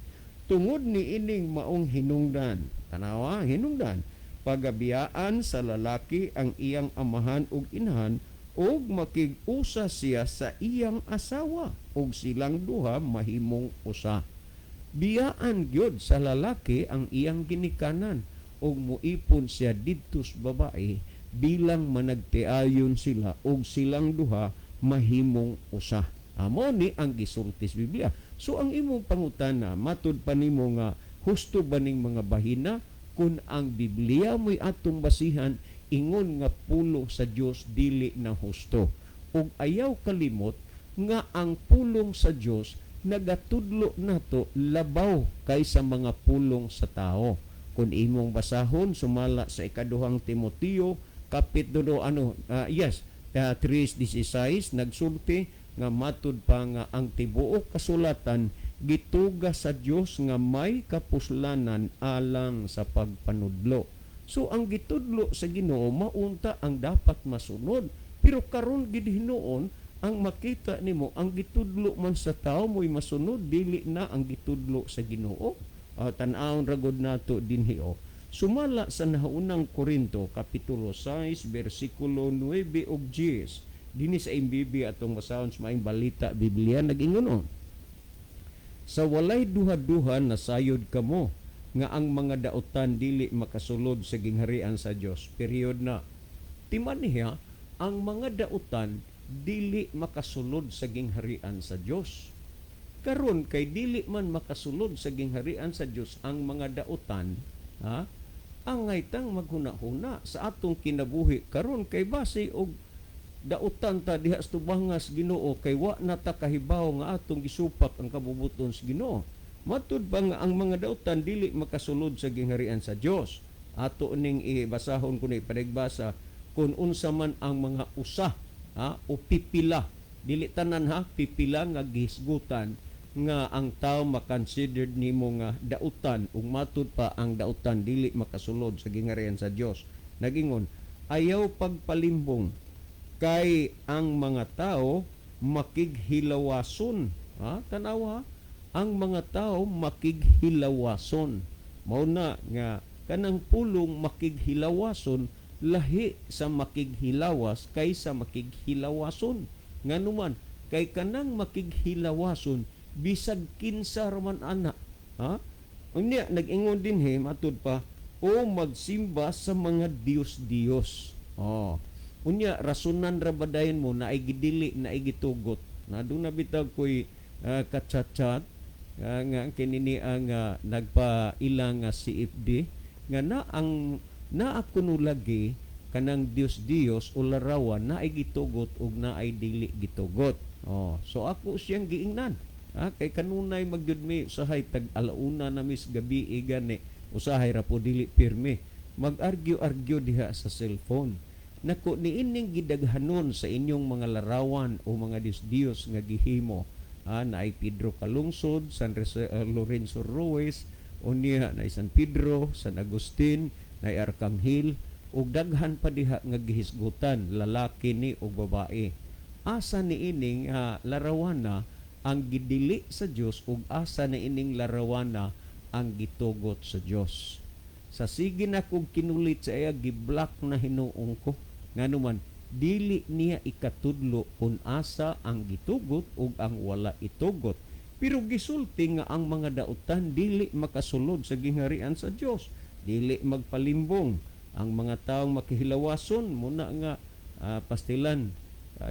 Tungod ni ining maong hinungdan, tanawa, hinungdan, pagabiyaan sa lalaki ang iyang amahan ug inahan ug makig-usa siya sa iyang asawa ug silang duha mahimong usa. Biyaan gyud sa lalaki ang iyang ginikanan ug moipon siya didto sa babae bilang managtiayon sila ug silang duha mahimong usa. Amo ni ang gisulti sa Biblia. So ang imong pangutana, matud pa nimo nga husto ba ning mga bahina? Kung ang Biblia mo'y atong basihan, ingon nga pulong sa Dios, dili na husto. Ug ayaw kalimot nga ang pulong sa Dios nagatudlo nato labaw kaysa mga pulong sa tao. Kung imong basahon sumala sa ikaduhang Timoteo kapitulo ano yes 3:16, nagsulti nga matud pa nga ang tibuok kasulatan gituga sa Dios nga may kapuslanan alang sa pagpanudlo. So ang gitudlo sa Ginoo maunta ang dapat masunod. Pero karon gid hinuon ang makita nimo, ang gitudlo man sa tao mo'y masunod, dili na ang gitudlo sa Ginoo. Tan-awon ra gud nato dinhi, oh. Sumala sa naunang Korinto kapitulo 6 bersikulo 9 ug 10. Dinhi sa MBB atong basahon, sa Maayong Balita Biblia, nag-ingon, oh. Sa walay duha-duha nasayod kamo nga ang mga dautan dili makasulod sa gingharian sa Dios. Period na. Timan niya, ang mga dautan dili makasulod sa gingharian sa Dios. Karon kay dili man makasulod sa gingharian sa Dios ang mga dautan, ha? Angay tang maghuna-huna sa atong kinabuhi karon kay base og dautan ta diha sa tubangas Ginoo kay wa na ta kahibaw nga atong gisupak ang kabubuton sa Ginoo. Matud ba nga ang mga dautan dili makasulod sa gingharian sa Dios? Ato ning ibasahon ko ni panigbasa kung unsa man ang mga usa, ha, o pipila, dili tanan ha, pipila nga gihisgutan nga ang tao makonsidered nimo nga dautan ug matud pa ang dautan dili makasulod sa gingharian sa Dios. Nagingon, ayaw pagpalimbong kay ang mga tao makighilawason. Ha, tanawa, ang mga tao makighilawason. Mao na nga kanang pulong makighilawason lahi sa makighilawas kaysa makighilawason. Nganuman kay kanang makighilawason bisag kinsa ra man ana, ha? Unya nag-ingon dinhi matud pa o magsimba sa mga Diyos-Diyos. Oh. Unya rasunan ra ba dayon mo na ay gidili na ay gitugot. Na doon na bitaw ko'y kachat-chat nga kinini ang nagpailang nga CFD nga na ang naa kuno lagi kanang Diyos-Diyos o larawan na ay gitugot ug na ay dili gitugot. Oh, so ako siyang giingnan. Ha, kay kanunay magyud mi usahay tag alauna na mis gabi gani, usahay ra po dili pirmi mag-argue-argue diha sa cellphone. Nako, niining gidaghanon sa inyong mga larawan o mga Diyos-Diyos nga gihimo, ha, na ay Pedro Calungsod, San Lorenzo Ruiz, unya na San Pedro, San Agustin, na Arkanghel ug daghan pa diha nga gihisgutan lalaki ni o babae. Asa ni ining larawan na ang gidili sa Dios ug asa na ining larawan na ang gitugot sa Dios? Sa sige na kog kinulit sa iya, giblock na hinuong ko. Nganuman dili niya ikatudlo kung asa ang gitugot ug ang wala itugot. Pero gisulti nga ang mga dautan dili makasulod sa gingharian sa Dios, dili magpalimbong ang mga taong makihilawason muna nga pastilan,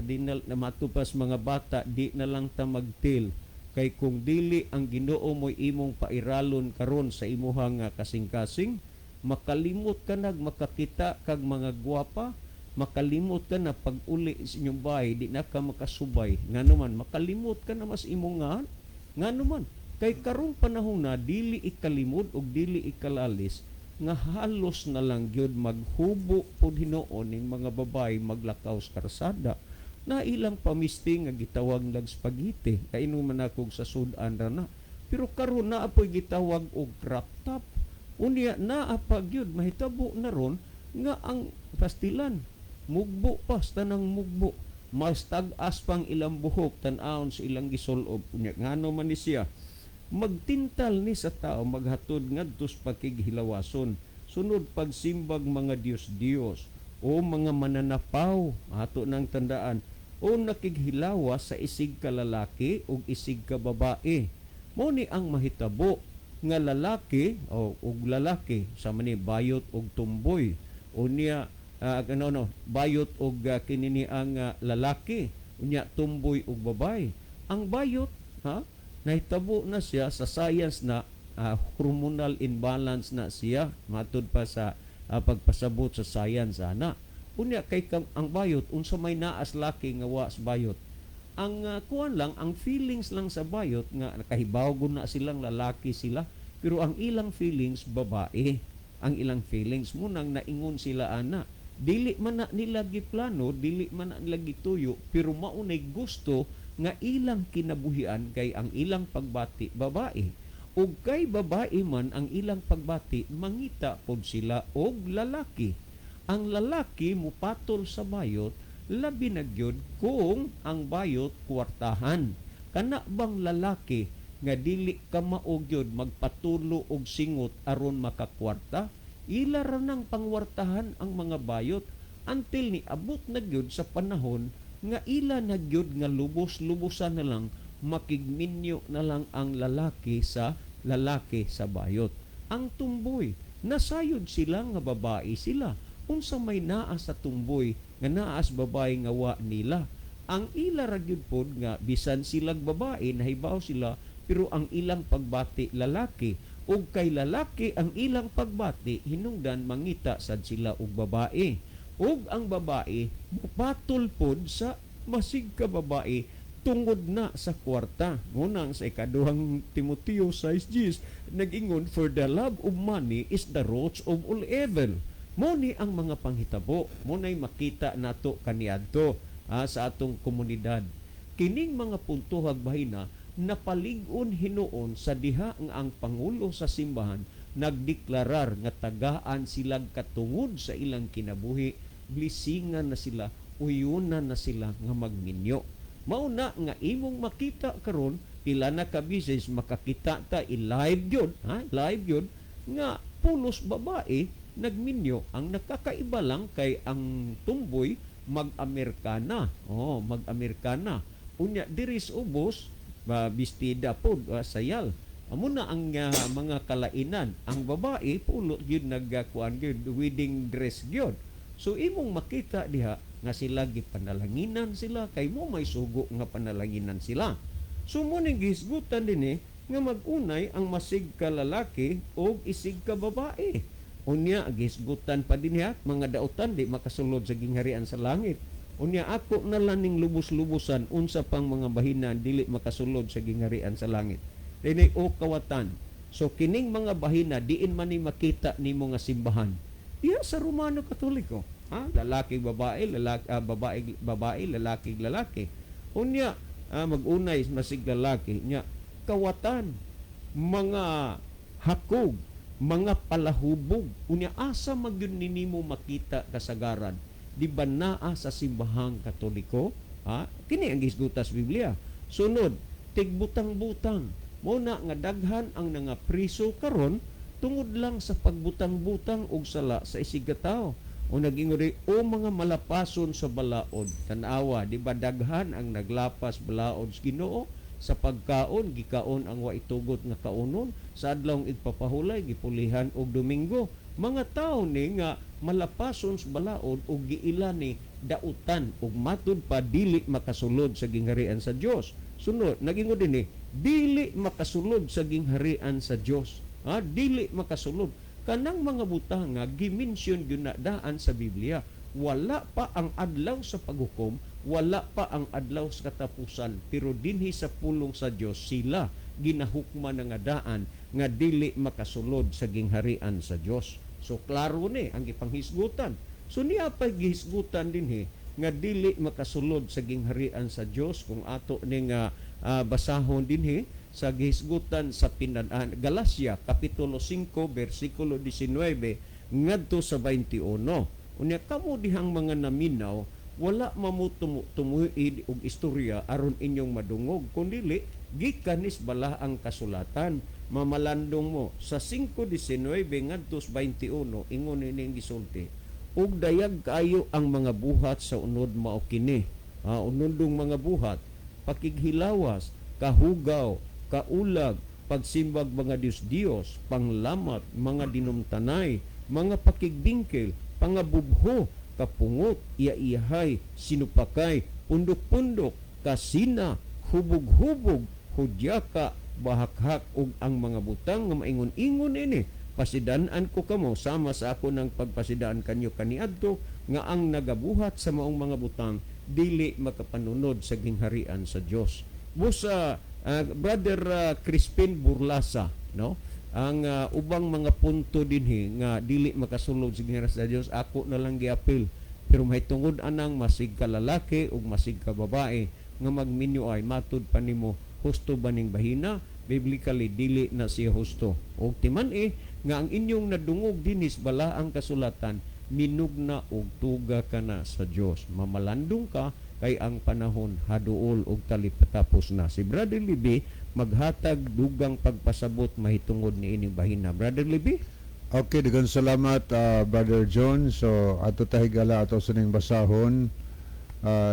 di na, na matupas mga bata, di na lang ta magtil kay kung dili ang Ginoo mo'y imong pairalon karon sa imuhang kasing-kasing, makalimot ka nag makakita kag mga gwapa, makalimot ka na pag uli sa inyong bahay di na ka makasubay. Nganuman makalimot ka na mas imong nga, nganuman kay karong panahon na dili ikalimod og dili ikalalis nga halos na lang gyud maghubo pud hinuon ning mga babae maglakaw sa karsada na ilang pamisti nga gitawag nag spaghetti. Kainom man akog sa sudan ra na, pero karon naa poy gitawag og crop top. Unya naa pa gyud mahitabo na ron nga ang pastilan mugbo pa sa tanang mugbo, mas tag-as pang ilang buhok, tan-awon sa ilang gisulob. Unya ngano man ni siya magtintal ni sa tao, maghatod ngadto sa pakighilawason. Sunod, pagsimbag mga Diyos-Diyos o mga mananapaw, ato nang tandaan, o nakighilawas sa isig ka lalaki o isig ka babae. Mao ni ang mahitabo nga lalaki o og lalaki sa mani bayot og tumboy. Unya ano no bayot og kini ni ang lalaki, unya tumboy og babae. Ang bayot, ha, nahitabo na siya sa science na hormonal imbalance na siya, matud pa sa pagpasabot sa science ana. Unya kay kang, ang bayot, unsa may naas laki nga wa sa bayot? Ang kuan lang, ang feelings lang sa bayot nga nakahibaw na silang lalaki sila, pero ang ilang feelings babae. Ang ilang feelings munang naingon sila ana, dili man na nila giplano, dili man na nila gituyo, pero maunay gusto nga ilang kinabuhian kay ang ilang pagbati babae, ug kay babae man ang ilang pagbati, mangita pod sila og lalaki. Ang lalaki mupatol sa bayot, labi na gyud kung ang bayot kwartahan. Kana bang lalaki nga dili ka mao gyud magpatulo og singot aron makakwarta, ila ra nang pangwartahan ang mga bayot until ni abot na gyud sa panahon nga ila na gyud nga lubos-lubosan na lang, makigminyo na lang ang lalaki sa bayot. Ang tumboy, nasayod sila nga babae sila. Unsa may naa sa tumboy nga naas babae nga wa nila? Ang ila ra gyud pod nga bisan silag babae, nahibaw sila, pero ang ilang pagbati lalaki, ug kay lalaki ang ilang pagbati, hinungdan mangita sad sila og babae. Ug ang babae mupatol pod sa masig ka babae tungod na sa kwarta. Ngunang sa ikaduhang Timoteo 6:10 nag-ingon, "For the love of money is the root of all evil." Mo ni ang mga panghitabo, mo nay makita nato kaniadto sa atong komunidad. Kining mga puntohag bahina napalig-on hinuon sa diha nga ang pangulo sa simbahan nagdeklarar nga tagaan silang katungod sa ilang kinabuhi, blisingan na sila, uyunan na sila nga magminyo. Mao na nga imong makita karon, pila na ka bisis makakita ta i-live gyud, ha? Live gyud nga pulos babae nagminyo. Ang nakakaiba lang kay ang tumboy mag-Amerikana. Oh, mag-Amerikana. Unya diri sa ubos ba bestida pod, sayal. Amo na ang mga kalainan. Ang babae pulo gyud nagkuan gyud, wedding dress gyud. So imong makita diha nga sila gipanalanginan sila kay mo may sugo nga panalanginan sila. So mo ning gihisgutan dinhi nga mag-unay ang masig ka lalaki og isig ka babae. Unya gihisgutan pa dinhi mga dautan di makasulod sa gingharian sa langit. Unya ako na lang ning lubos-lubosan unsa pang mga bahina dili makasulod sa gingharian sa langit. Dinhi o kawatan. So kining mga bahina diin man ni makita nimo nga simbahan. Diha sa Romano Katoliko, ha? Lalaki babae, lalaki babae babae, lalaki lalaki. Unya mag-unay masig lalaki nya kawatan, mga hakog, mga palahubog. Unya asa magyud nimo makita kasagaran? Di ba naa sa simbahang Katoliko? Ha? Kini ang gisgutan sa Biblia. Sunod, tigbutang-butang. Mo na nga daghan ang nangapriso karon tungod lang sa pagbutang-butang og sala sa isig ka tawo. O nag-ingon o mga malapason sa balaod. Tanawa, di ba daghan ang naglapas balaod sa Ginoo? Sa pagkaon, gikaon ang wa itugot nga kaunon. Sa adlawng igpapahulay, gipulihan og Domingo. Mga tao ni nga malapason sa balaod og giila ni dautan ug matud pa dili makasulod sa gingharian sa Dios. Sunod, nag-ingon din ni dili makasulod sa gingharian sa Dios. Ha, dili makasulod. Kanang mga butang nga gi-mention gyud na daan sa Biblia. Wala pa ang adlaw sa paghukom, wala pa ang adlaw sa katapusan, pero dinhi sa pulong sa Dios sila ginahukman na nga daan nga dili makasulod sa gingharian sa Dios. So klaro ni ang gipanghisgutan. So niya pa gihisgutan dinhi nga dili makasulod sa gingharian sa Dios kung ato ning basahon dinhi sa gihisgutan sa Galacia kapitulo 5 bersikulo 19 ngadto sa 21. Unya kamo dihang mga naminaw, wala mamo tumuid og istorya aron inyong madungog, kundili gikan nis balaang kasulatan. Mamalandong mo sa 5:19 ngadto sa 21, ingon ini gisulti: "Ug dayag kaayo ang mga buhat sa unod mao kini." Unodong mga buhat: pakighilawas, kahugaw, kaulag, pagsimbag mga Diyos-Diyos, panglamat, mga dinumtanay, mga pakigbingkil, pangabubho, kapungot, iya-iyahay, sinupakay, pundok-pundok, kasina, hubog-hubog, hudyaka, bahakhak, ug ang mga butang nga maingon-ingon ini. Pasidan-an ko kamo sama sa ako ng pagpasidaan kanyo kaniadto nga ang nagabuhat sa maong mga butang dili makapanunod sa gingharian sa Dios. Busa Brother Crispin Burlasa, no, ang ubang mga punto dinhi nga dili makasulod sa gingharian sa Dios, ako na lang giapil, pero mahitungod anang masig ka lalaki ug masig ka babae nga magminyo ay matud pa nimo, husto ba ning bahina? Biblically, dili na siya husto. Og timan-i nga ang inyong nadungog dinis balaang kasulatan minugna og tuga ka na sa Dios. Mamalandong ka kay ang panahon haduol og talipatapos na. Si Brother Libby maghatag dugang pagpasabot mahitungod ni ining bahina. Brother Libby. Okay, daghang salamat, Brother John. So ato ta higala ato sining basahon.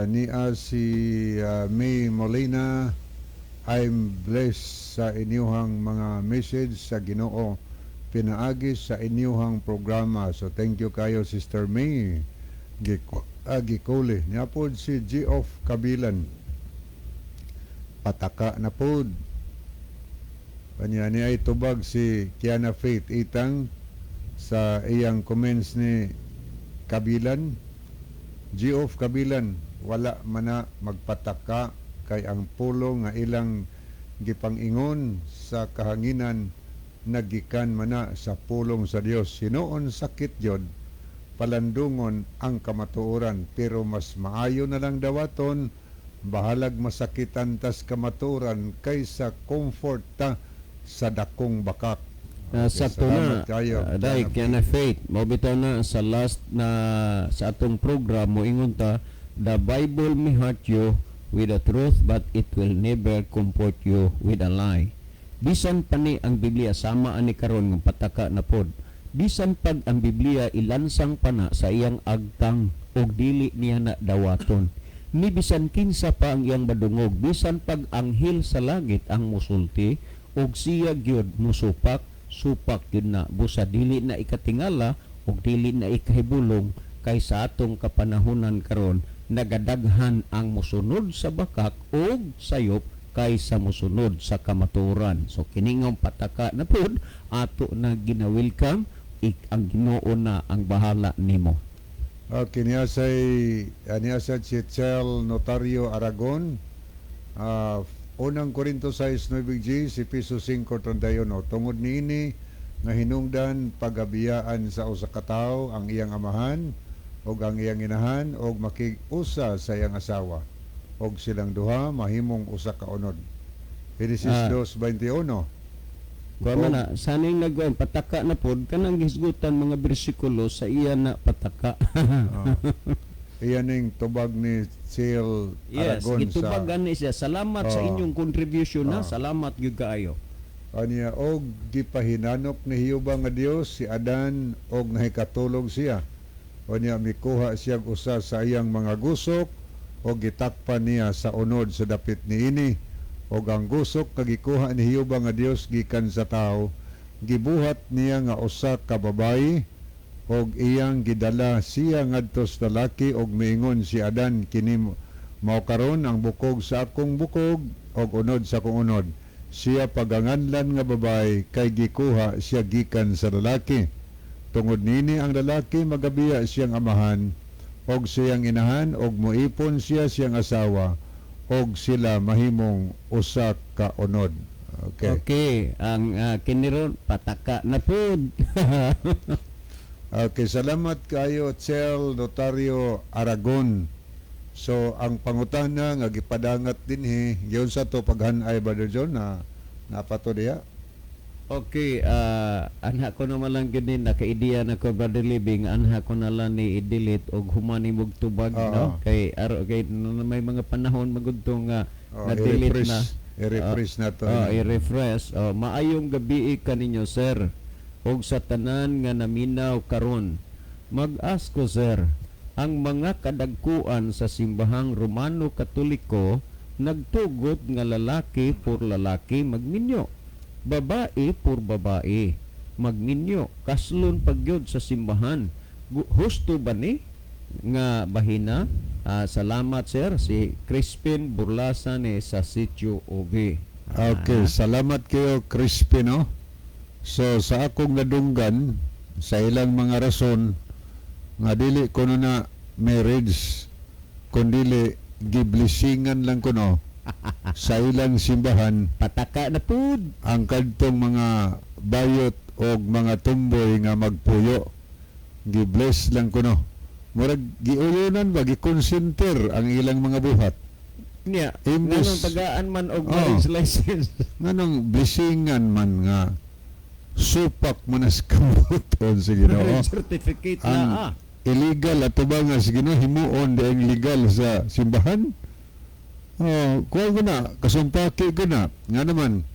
Niya si May Molina, "I'm blessed sa inyuhang mga message sa Ginoo pinaagi sa inyuhang programa." So thank you kayo, Sister May. Gikuli. Niya pod si G of Kabilan. "Pataka na pod." Kanya niya ay tubag si Kiana Faith Itang sa iyang comments ni Kabilan. G of Kabilan, "Wala mana magpataka kay ang pulong nga ilang gipangingon sa kahanginan nagikan mana sa pulong sa Dios. Hinuon sakit jud palandungon ang kamatuoran, pero mas maayo na lang dawaton bahalag masakitan tas kamatuoran kaysa comfort ta sa dakong bakak." Okay, sakto na. Salamat kayo. Dai Kiana Faith, mao bitaw na sa last na sa atong program mo ingon ta, "The Bible may hurt you with the truth, but it will never comfort you with a lie." Bisan pa ni ang Biblia, sama ani karon ng pataka na pod. Bisan pag ang Biblia ilansang pa na sa iyang agtang og dili niya na dawaton. Ni bisan kinsa pa ang iyang madungog, bisan pag anghel sa langit ang musulti og siya gyud musupak, supak gyud na, busa dili na ikatingala ug dili na ikahibulong kay sa atong kapanahonan karon nagadaghan ang musunod sa bakak ug sayop kaysa musunod sa kamatuoran. So kini nga pataka na pud, ato na gina-welcome, ang Ginoo na ang bahala nimo. Okay, niya say niya sa si Chel Notario Aragon. Unang Korinto 6:9 G, si Efeso 5:31. "Tungod niini nga hinungdan pagabiyaan sa usa ka tawo ang iyang amahan ug ang iyang inahan ug makig-usa sa iyang asawa ug silang duha mahimong usa ka unod." Genesis 2:21. Kuha man na, saning nagkuhan, pataka na pod, kanang gisgutan mga bersikulo sa iya na pataka. Iyan ning tubag ni Chel Yes, Aragon sa gitubagan ni siya. Salamat sa inyong contribution na. Salamat gyud kaayo. Aniya, "Og gipahinanok ni Jehova nga Dios si Adan og nahikatulog siya. Unya mikuha siya og usa sa iyang mga gusok og gitakpan niya sa unod sa dapit niini. Og ang gusok nga gikuha ni Jehova nga Dios gikan sa tawo, gibuhat niya nga usa ka babayi og iyang gidala siya ngadto sa lalaki. Og miingon si Adan, 'Kini mao karon ang bukog sa akong bukog og unod sa akong unod. Siya paganganlan nga babayi kay gikuha siya gikan sa lalaki. Tungod nini ang lalaki magabiya siyang amahan og siyang inahan og moipon siya siyang asawa og sila mahimong usa ka unod.'" Okay. Okay, ang kini ron pataka na pod. Okay, salamat kayo, Chel Notario Aragon. So, ang pangutana nga gipadangat dinhi, giunsa to paghanay, Brother John, na napato diha? Okay, anha ko naman lang gini, naka-ideya na ko, Brother Living, anha ko na lang ni i-delete og human nimog tubag, Oo. no? Kay aro kay may mga panahon magudto nga Oh, na-delete i-refresh, na. I-refresh na to. Oh, i-refresh. Oh, maayong gabi kaninyo, sir, og sa tanan nga naminaw karon. Mag-ask ko, sir, ang mga kadagkuan sa simbahang Romano Katoliko nagtugot nga lalaki por lalaki magminyo, babae por babae magminyo, kaslon pagyud sa simbahan. Husto ba ni nga bahina? Ah, salamat, sir. Si Crispin Burlasa ni sa Sitio OB. Okay, salamat kayo, Crispin, no? So sa akong nadunggan sa ilang mga rason nga dili kuno na marriage kundili giblesingan lang kuno sa ilang simbahan Pataka na pud. Ang kadtong mga bayot og mga tumboy nga magpuyo, gibless lang kuno, murag giuyonan ba, gikonsenter ang ilang mga buhat. Niya, Imbes- nganong tagaan man og Oh. marriage license? Nganong blessingan man nga supak man as kabuton sa Ginoo? Marriage certificate na Ang ah. illegal ato ba nga sa Ginoo himuon dieng legal sa simbahan? Oh, kuha ko na, kasumpaki ko na. Nga naman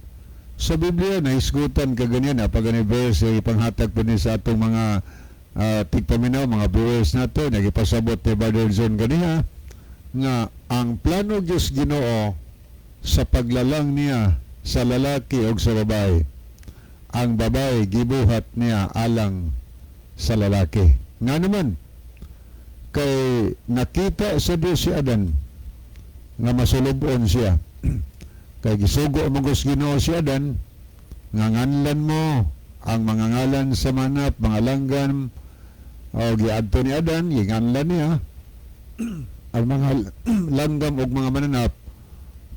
sa Biblia nahisgutan ka ganyan na pag verse ay ipanghatag po ni sa atong mga tigpaminaw, mga viewers nato, nagipasabot ni Brother John ganiha nga ang plano Diyos Ginoo sa paglalang niya sa lalaki o sa babae, ang babae gibuhat niya alang sa lalaki. Nga naman kay nakita sa Diyos si Adan nga masulubon siya, kay gisugo mo sa Ginoo si Adan nga nganlan mo ang mga ngalan sa manap, mga langgam. O giadto ni Adan, ginganlan niya ang mga langgam ug mga mananap.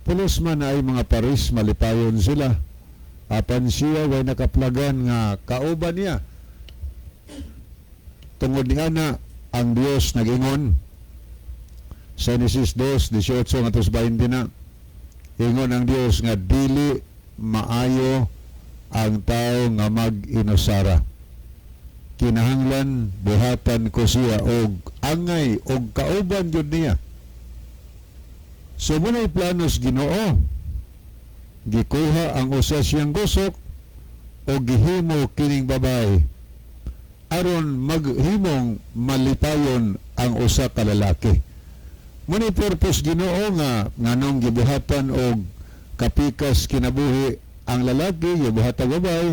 Pulos man ay mga paris, malipayon sila, apan siya way nakaplagan nga kauban niya. Tungod ni ana, ang Dios nagingon sa Genesis 2:18 ngadto sa 20 na ingon ang Dios nga dili maayo ang tao nga mag-inusara, kinahanglan buhatan ko siya og angay og kauban gyud niya. So muna'y planos Ginoo, gikuha ang usa siyang gusok o gihimo kining babae aron maghimong malipayon ang usa ka lalaki. Muna'y purpose Ginoo nga nganong gibuhatan og kapikas kinabuhi ang lalaki, gibuhatan babae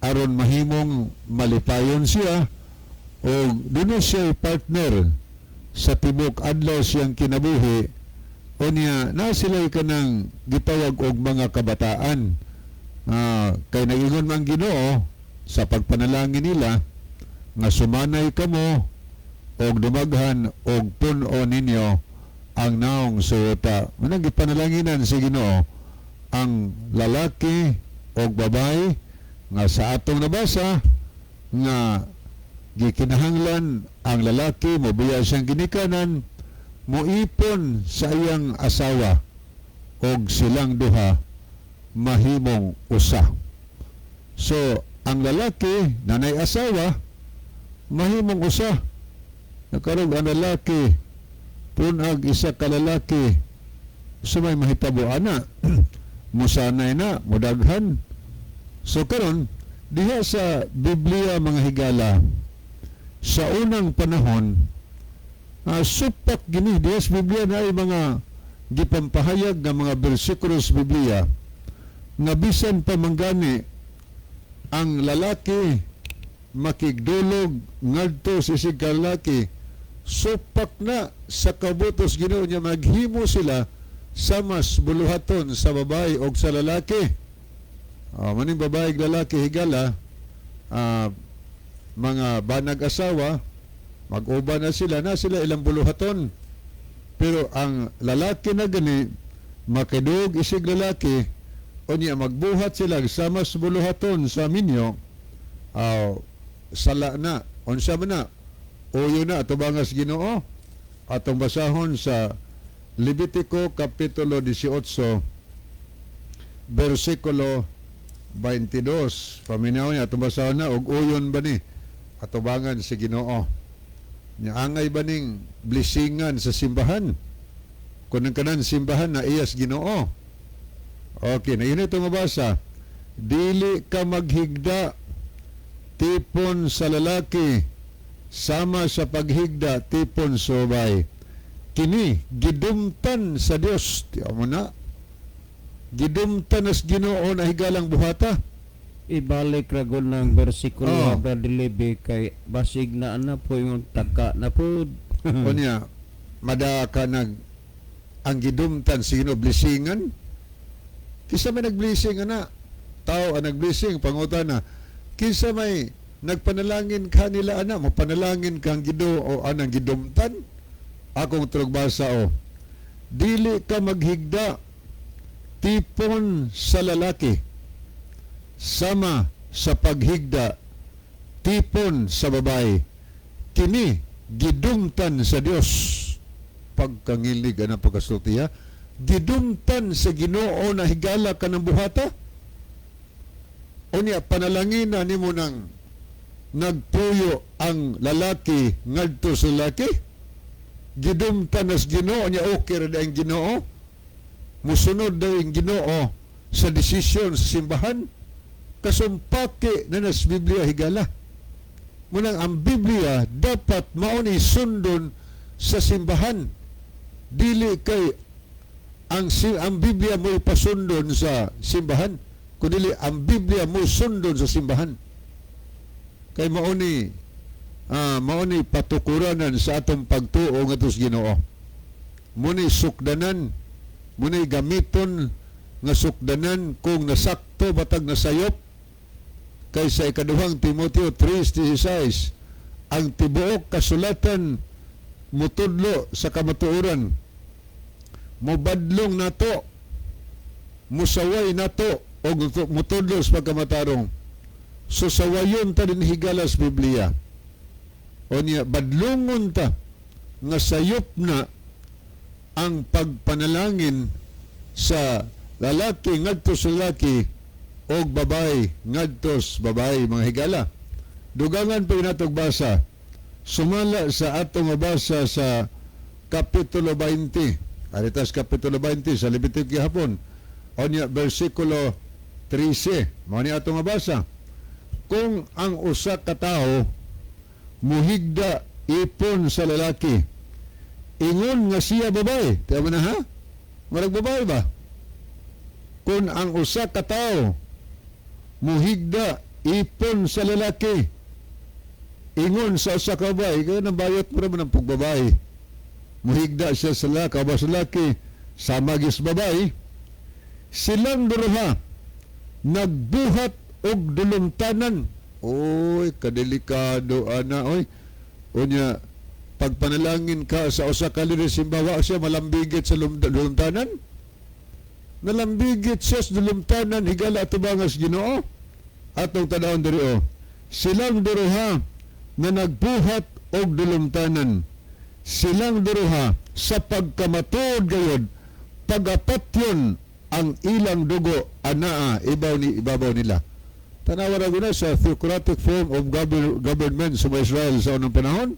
aron mahimong malipayon siya o dunay siya partner sa tibok adlaw siyang kinabuhi. Unya na sila kanang gitawag og mga kabataan. Kay nagingon man Ginoo sa pagpanalangin nila nga sumanay kamo og dumaghan og puno ninyo ang naong sa yuta. Manang gipanalanginan si Ginoo ang lalaki og babae nga sa atong nabasa nga gikinahanglan ang lalaki mobiya siyang ginikanan, moipon sa iyang asawa og silang duha mahimong usa. So, ang lalaki nanay asawa mahimong usa. Nakaroon ang lalaki punag isa ka lalaki, so may mahitabo ana, musanay na, mudaghan. So karon diha sa Biblia, mga higala, sa unang panahon, supak gini diha sa Biblia na ay mga gipampahayag nga mga bersikulo sa Biblia nga bisan pa manggani ang lalaki makigdulog ngadto sa isig ka lalaki, supak na sa kabutos Ginoo niya maghimo sila sa mas buluhaton sa babae o sa lalaki. Maning babae ug lalaki, higala, mga banag asawa, mag-uban na sila, na sila ilang buluhaton. Pero ang lalaki na gani makidug isig lalaki, unya magbuhat sila sa mas buluhaton sa minyo, sala na. Unsa man na? Uyo na atubangas Ginoo. Atong basahon sa Levitico kapitulo 18 versikulo 22. Paminaw niya atong basahon na og uyon ba ni atubangan si Ginoo. Nya angay ba ning blessingan sa simbahan? Kung ang kanan simbahan na iyas Ginoo. Okay, na yun ito mabasa. Dili ka maghigda tipon sa lalaki sama sa paghigda tipon sa babae. Kini gidumtan sa Dios. Tiyaw mo na. Gidumtan as Ginoo na higalang buhata. Ibalik ra gud ng bersikulo, Oh. Brother Levi, kay basig na ana po yung taka na po. Unya, mada ka nag ang gidumtan sa Ginoo blessingan. Kinsa may nagblessing ana? Tao ang nagblessing, pangutana. Kinsa may nagpanalangin ka nila ana, mapanalangin kang Ginoo o anang gidumtan? Akong trugbasa o. Dili ka maghigda tipon sa lalaki sama sa paghigda tipon sa babae. Kini gidumtan sa Dios. Pagkangilig anang pagkasulti ha. Gidumtan sa Ginoo na higala ka ng buhata. Unya panalangin na nimo nang nagpuyo ang lalaki ngadto sa lalaki. Gidumtan as Ginoo niya, okay ra ang Ginoo. Musunod daw ang Ginoo sa desisyon sa simbahan. Kasumpaki na nas Biblia higala. Munang ang Biblia dapat mauni sundon sa simbahan. Dili kay ang Biblia mo ipasundon sa simbahan, kundi ang Biblia mo sundon sa simbahan. Kay mauni patukuranan sa atong pagtuo ngadto sa Ginoo. Muni sukdanan, muni gamiton nga sukdanan kung nasakto batag nasayop. Kay sa ikaduhang Timoteo 3:16, ang tibuok kasulatan mutudlo sa kamatuoran, mobadlong nato, musaway nato og mutudlo sa pagkamatarong. So sawayon ta din higala sa Biblia. O niya, badlongon ta nga sayop na ang pagpanalangin sa lalaki ngadto sa lalaki og babae ngadto sa babae, mga higala. Dugangan pa natog basa. Sumala sa atong mabasa sa Kapitulo 20. Aritas Kapitulo 20 sa Levitico gihapon. O niya, versikulo 13. Mao ni atong mabasa. Kung ang usa ka tawo muhigda ipon sa lalaki, ingon nga siya babae. Tiyan mo na ha? Marag babae ba? Kung ang usa ka tawo muhigda ipon sa lalaki, ingon sa usa ka babae, kaya nang bayot mo naman ang pagbabae. Muhigda siya sa lalaki, ba sa lalaki, sama gis babae, silang duha nagbuhat og dulumtanan. Oy, kadelikado ana oy. Unya pagpanalangin ka sa usa ka lider simbawa siya malambigit sa dulumtanan. Nalambigit siya sa dulumtanan higala atubangas Ginoo. Atong tan-awon diri o. Silang duha na nagbuhat og dulumtanan. Silang duha sa pagkamatuod gayod pagapatyon ang ilang dugo anaa ibaw ni ibabaw nila. Tanawa ra guna sa theocratic form of government sa mga Israel sa unang panahon.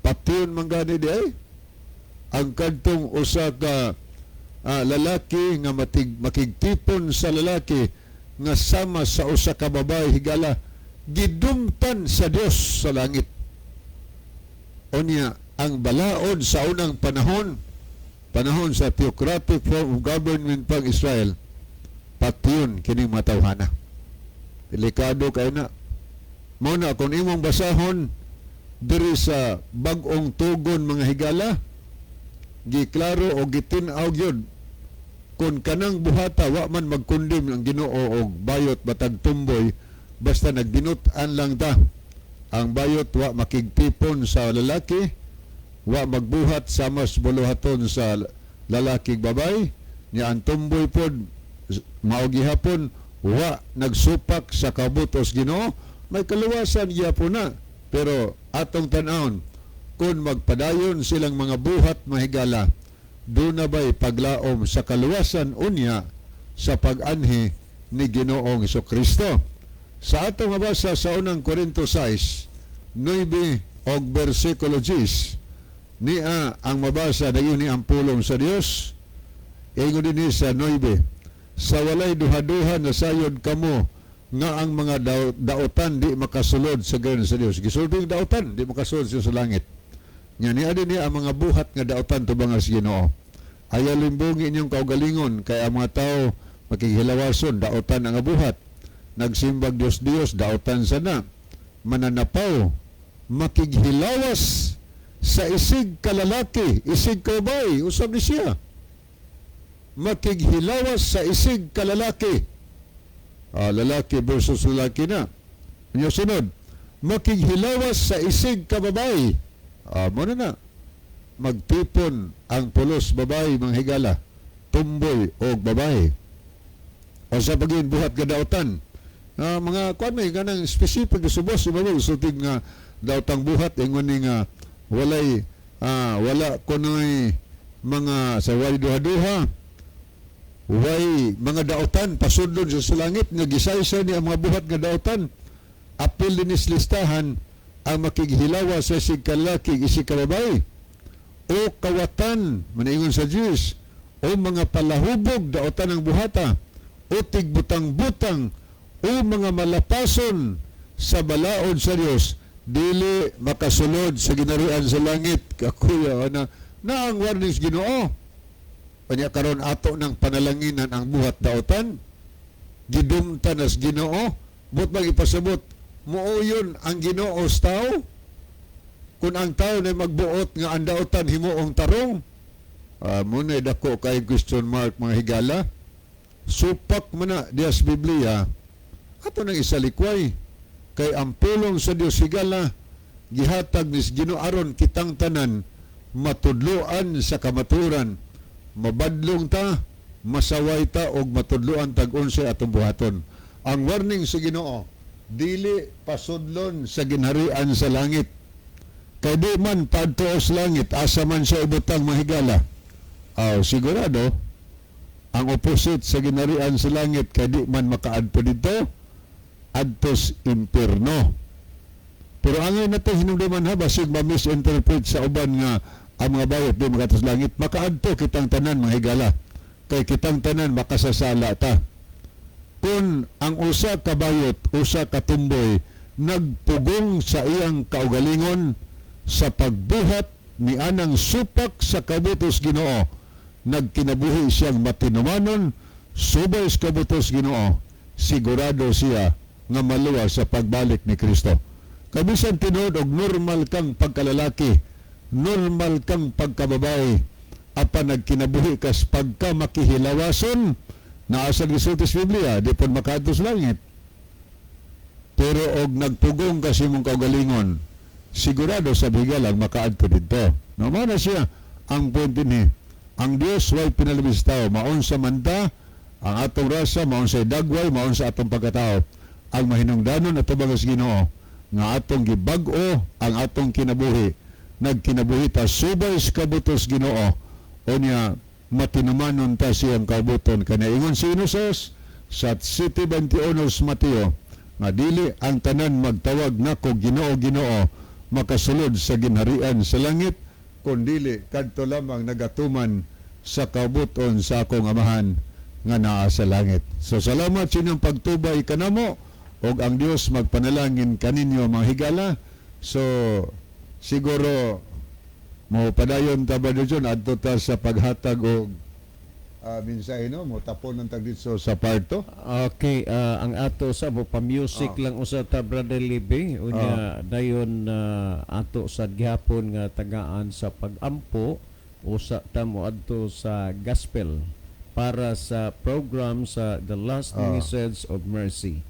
Patyon man gani di ay ang kadtong usa ka lalaki nga makigtipon sa lalaki nga sama sa usa ka babae higala gidumtan sa Dios sa langit. Unya ang balaod sa unang panahon, panahon sa theocratic form of government pang Israel, patyon kining matawhana. Delikado kay na. Mao na kung imong basahon diri sa bag-ong tugon mga higala, giklaro o gitin-aw gyud kung kanang buhata wa man magkundim ang Ginoo og bayot batag tumboy, basta nagdinut-an lang ta. Ang bayot wa makigtipon sa lalaki, wa magbuhat sa mas buluhaton sa lalaki babay, niya ang tumboy pod mao gihapon wa nagsupak sa kabutos Ginoo, may kaluwasan gihapon na. Pero atong tan-awon, kung magpadayon silang mga buhat, mahigala, duna ba'y paglaom sa kaluwasan unya sa pag-anhi ni Ginoong Kristo? Sa atong mabasa sa Unang Korinto 6, 9 og versikulo 10, niya ang mabasa dayon ni ang pulong sa Dios. Ingon dinhi sa 9, "Sa walay duha-duha nasayod kamo nga ang mga daotan di makasulod sa ginharian sa Dios." Gisulti ang daotan di makasulod siya sa langit. Nya niya din niya ang mga buhat nga daotan tubang sa Ginoo. Ayaw limbungi inyong kaugalingon kay ang mga tao makighilawason, daotan ang buhat. Nagsimbag Dios Dios, daotan sana. Mananapaw, makighilawas sa isig kalalaki, isig kababae, usab ni siya. Makighilawas sa isig kalalaki. Lalaki versus lalaki na. Inyo sunod, makighilawas sa isig kababae. Muna na. Magtipon ang pulos babae, mga higala, tumboy o babae. O sa pagin buhat kadautan. Mga kuan may ganang specific subos ibabaw sultig nga daotang buhat, ingon ni nga walay wala kunoy mga sa walay duha-duha, way mga daotan pasudlon sa langit nga gisaysay ni ang mga buhat nga daotan. Apil dinis listahan ang makighilawa sa isig kalaki, isig kababae, o kawatan, maniingon sa Diyos, o mga palahubog, daotan ang buhata, o tigbutang-butang, o mga malapason sa balaod sa Dios, dili makasulod sa ginarian sa langit. Kakuya na na ang warnings Ginoo. Kanya karon ato ng panalanginan ang buhat daotan, gidumtan as Ginoo, but bang ipasabot muuyon ang Ginoo sa tao kung ang tao na magbuot nga ang daotan himuong tarong? Muna dako kay question mark, mga higala. Supak man na diya sa Biblia, ato nang isalikway kay ang pulong sa Dios, higala, gihatag ni Ginoo aron kitang tanan matudloan sa kamatuoran, mabadlong ta, masaway ta og matudloan tag unsay atong buhaton. Ang warning sa Ginoo, dili pasudlon sa ginharian sa langit. Kay di man padto sa langit, asa man siya ibutang, mahigala? Aw, sigurado ang opposite sa ginharian sa langit, kay di man makaadto dito, adtos impierno. Pero angay nato hinumduman ha, basig ma-misinterpret sa uban nga ang mga bayot di makaadto sa langit. Makaadto kitang tanan, mga higala. Kay kitang tanan makasasala ta. Kung ang usa ka bayot, usa ka tumboy, nagpugong sa iyang kaugalingon sa pagbuhat ni anang supak sa kabutos Ginoo, nagkinabuhi siyang matinumanon subay sa kabutos Ginoo, sigurado siya nga maluwas sa pagbalik ni Kristo. Kabisan tinuod og normal kang pagkalalaki, normal kang pagkababae, apan nagkinabuhi kas pagka makihilawason, naa sa gisulti sa Biblia, di pud makaadto sa langit. Pero og nagpugong ka sa imong kaugalingon, sigurado sa lang makaadto didto. No, mao na siya ang point ni. Ang Dios way pinalibis tao, maunsa man ta, ang atong rasa, maunsa dagway, maunsa atong pagkatao. Ang mahinungdanon ato sa Ginoo nga atong gibag-o ang atong kinabuhi, nagkinabuhi ta subay sa kabutos Ginoo, unya matinumanon ta siyang kabuton. Kana ingon si Inusos sa 7:21 sa Mateo nga dili ang tanan magtawag nako "Ginoo, Ginoo" makasulod sa ginharian sa langit, kundili kadto lamang nagatuman sa kabuton sa akong Amahan nga naa sa langit. So salamat sa inyong pagtubay kanamo ug ang Dios magpanalangin kaninyo, mga higala. So siguro mo padayon ta ba John adto ta sa paghatag og mensahe, no, mo tapon ng tag dito sa parto. Okay, ang ato sa mo pa-music lang usa ta, Brother Libe, unya dayon ato sa gihapon nga tagaan sa pag-ampo, usa ta mo adto sa gospel para sa program sa The Last Message of Mercy.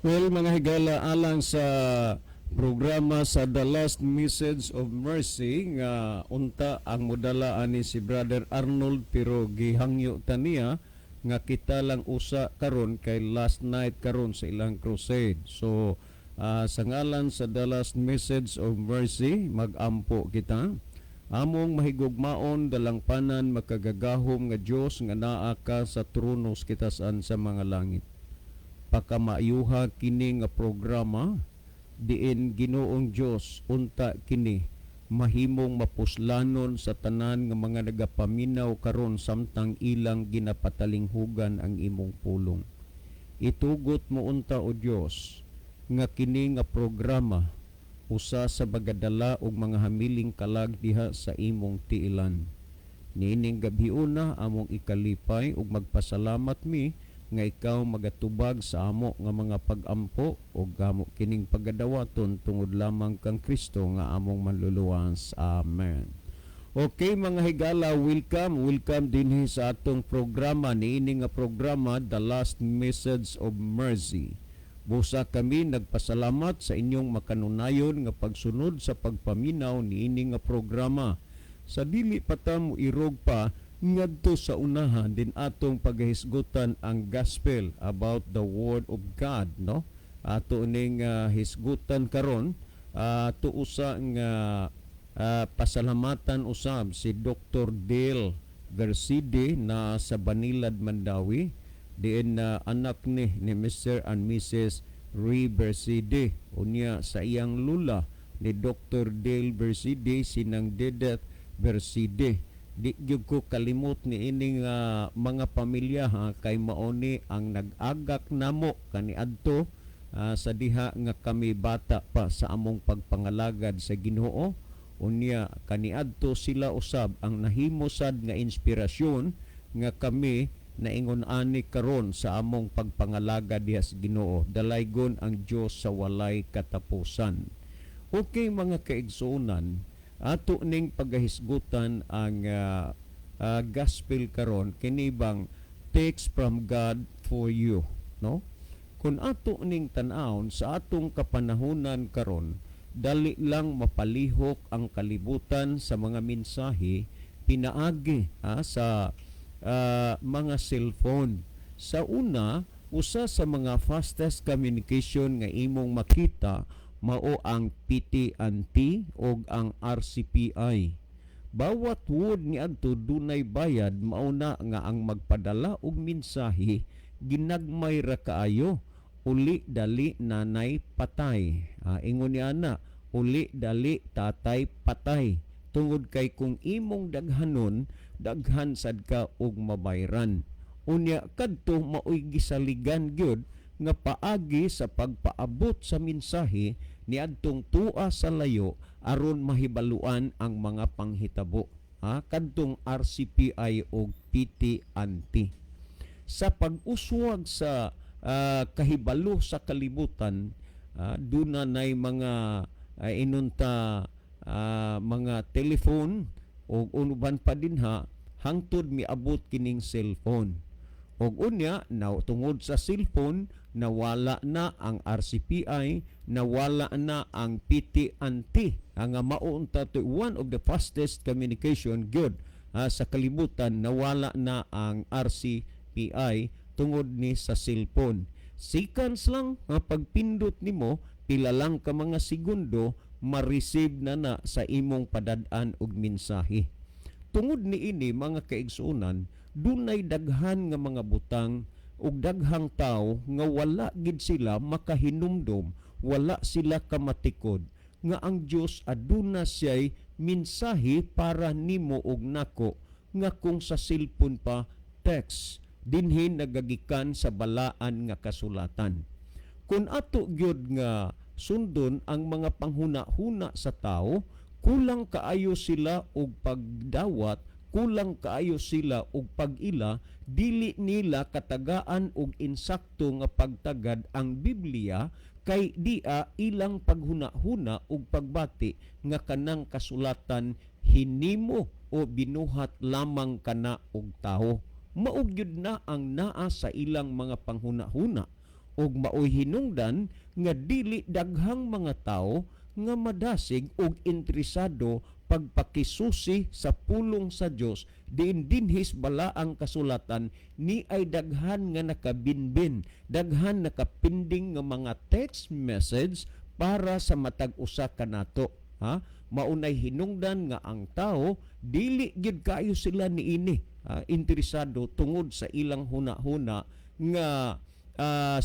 Well, mga higala, alang sa programa sa The Last Message of Mercy nga unta ang modala ani si Brother Arnold, pero gihangyo ta niya nga kita lang usa karon kay last night karon sa ilang crusade. So sa ngalan sa The Last Message of Mercy, magampo kita. Among mahigugmaon, dalangpanan, makagagahom nga Dios nga naa ka sa trono sa kitasan sa mga langit, pakamaayuha kini nga programa diin, Ginoong Dios. Unta kini mahimong mapuslanon sa tanan nga mga nagapaminaw karon samtang ilang ginapatalinghugan ang imong pulong. Itugot mo unta, o Dios, nga kini nga programa usa sa bagadala og mga hamiling kalag diha sa imong tiilan. Niining gabhiuna, among ikalipay ug magpasalamat mi nga ikaw magatubag sa amo nga mga pag-ampo ug amo kining pagadawaton tungod lamang kang Kristo nga among manluluwas. Amen. Okay, mga higala, welcome, welcome dinhi sa atong programa, niini nga programa, The Last Message of Mercy. Busa kami nagpasalamat sa inyong makanunayon nga pagsunod sa pagpaminaw niini nga programa. Sa dili pa ta mo irog pa ngadto sa unahan din atong paghisgutan ang gospel about the word of God, no? Ato ning hisgutan karon, ato usa nga pasalamatan usab si Dr. Dale Garcide na sa Banilad, Mandawi, diin na anak ni Mr. and Mrs. Ray Berside, unya sa iyang lula ni Dr. Dale Berside, sinang Dedet Berside. Di gyud ko kalimot ni ining mga pamilya ha, kay mauni ang nag-agak namo kaniadto sa diha nga kami bata pa sa among pagpangalagad sa Ginoo. Unya kaniadto sila usab ang nahimo sad nga inspirasyon nga kami naingon ani karon sa among pagpangalagad diha sa Ginoo. Dalaygon ang Dios sa walay katapusan. Okay, mga kaigsuonan, ato ning pagahisgutan ang gospel karon, kini bang text from God for you, no? Kung ato ning tan-awon sa atong kapanahunan karon, dali lang mapalihok ang kalibutan sa mga mensahe pinaagi sa mga cellphone. Sa una, usa sa mga fastest communication nga imong makita mao ang PT&T o ang RCPI. Bawat word ni adto dunay bayad, mao na nga ang magpadala og mensahe ginagmay ra kaayo. "Uli dali, nanay patay." Ingon ni ana, "Uli dali, tatay patay." Tungod kay kung imong daghanon, daghan sad ka og mabayran. Unya kadto maoy gisaligan gyud nga paagi sa pagpaabot sa mensahe niadtong tua sa layo aron mahibaluan ang mga panghitabo. Ha, kadtong RCPI og PT&T. Sa pag-uswag sa kahibalo sa kalibutan, duna nay mga inunta mga telefon o uban pa dinha hangtod miabot kining cellphone. Og unya na tungod sa cellphone, nawala na ang RCPI, nawala na ang PT&T. Ang mao unta to one of the fastest communication gyud sa kalibutan. Nawala na ang RCPI tungod ni sa cellphone. Seconds lang nga pagpindot nimo, pila lang ka mga segundo, ma-receive na na sa imong padad-an og mensahe. Tungod niini, mga kaigsuonan, dunay daghan nga mga butang ug daghang tawo nga wala gid sila makahinumdom, wala sila kamatikod nga ang Dios aduna siya'y mensahe para nimo ug nako nga kung sa cellphone pa, text dinhi nagagikan sa balaan nga kasulatan. Kung ato gyud nga sundon ang mga panghuna-huna sa tao, kulang kaayo sila og pagdawat, kulang kaayo sila og pag-ila. Dili nila katagaan og insakto nga pagtagad ang Biblia kay dia ilang paghuna-huna ug pagbati nga kanang kasulatan hinimo o binuhat lamang kana og tawo. Mao gyud na ang naa sa ilang mga panghuna-huna. Ug maoy hinungdan nga dili daghang mga tawo nga madasig og interesado pagpakisusi sa pulong sa Dios diin dinhis balaang kasulatan ni ay daghan nga nakabinbin, daghan nakapinding nga mga text message para sa matag usa kanato, ha. Maunay hinungdan nga ang tao dili gyud kaayo sila niini interesado tungod sa ilang huna-huna nga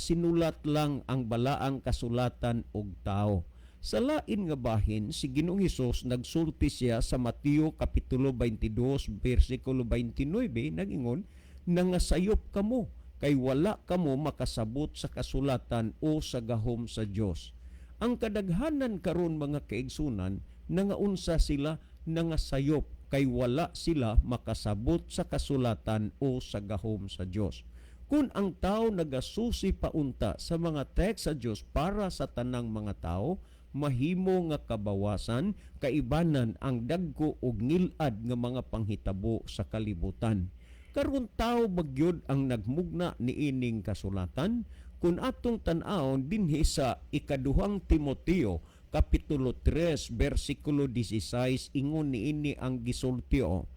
sinulat lang ang balaang kasulatan og tao. Sa lain nga bahin, si Ginoong Hesus nagsulti siya sa Mateo kapitulo 22 bersikulo 29, nagingon, "Nangasayop kamo kay wala kamo makasabot sa kasulatan o sa gahom sa Dios." Ang kadaghanan karon, mga kaigsunan, nangaunsa sila? Nangasayop kay wala sila makasabot sa kasulatan o sa gahom sa Dios. Kung ang tao nagasusi paunta sa mga text sa Dios para sa tanang mga tao, mahimo nga kabawasan kaibanan ang dagko og ngilad nga mga panghitabo sa kalibutan. Karon, tao ba gyud ang nagmugna niining kasulatan? Kung atong tan-awon dinhi sa Ikaduhang Timoteo kapitulo 3 bersikulo 16, ingon niini ang gisultio,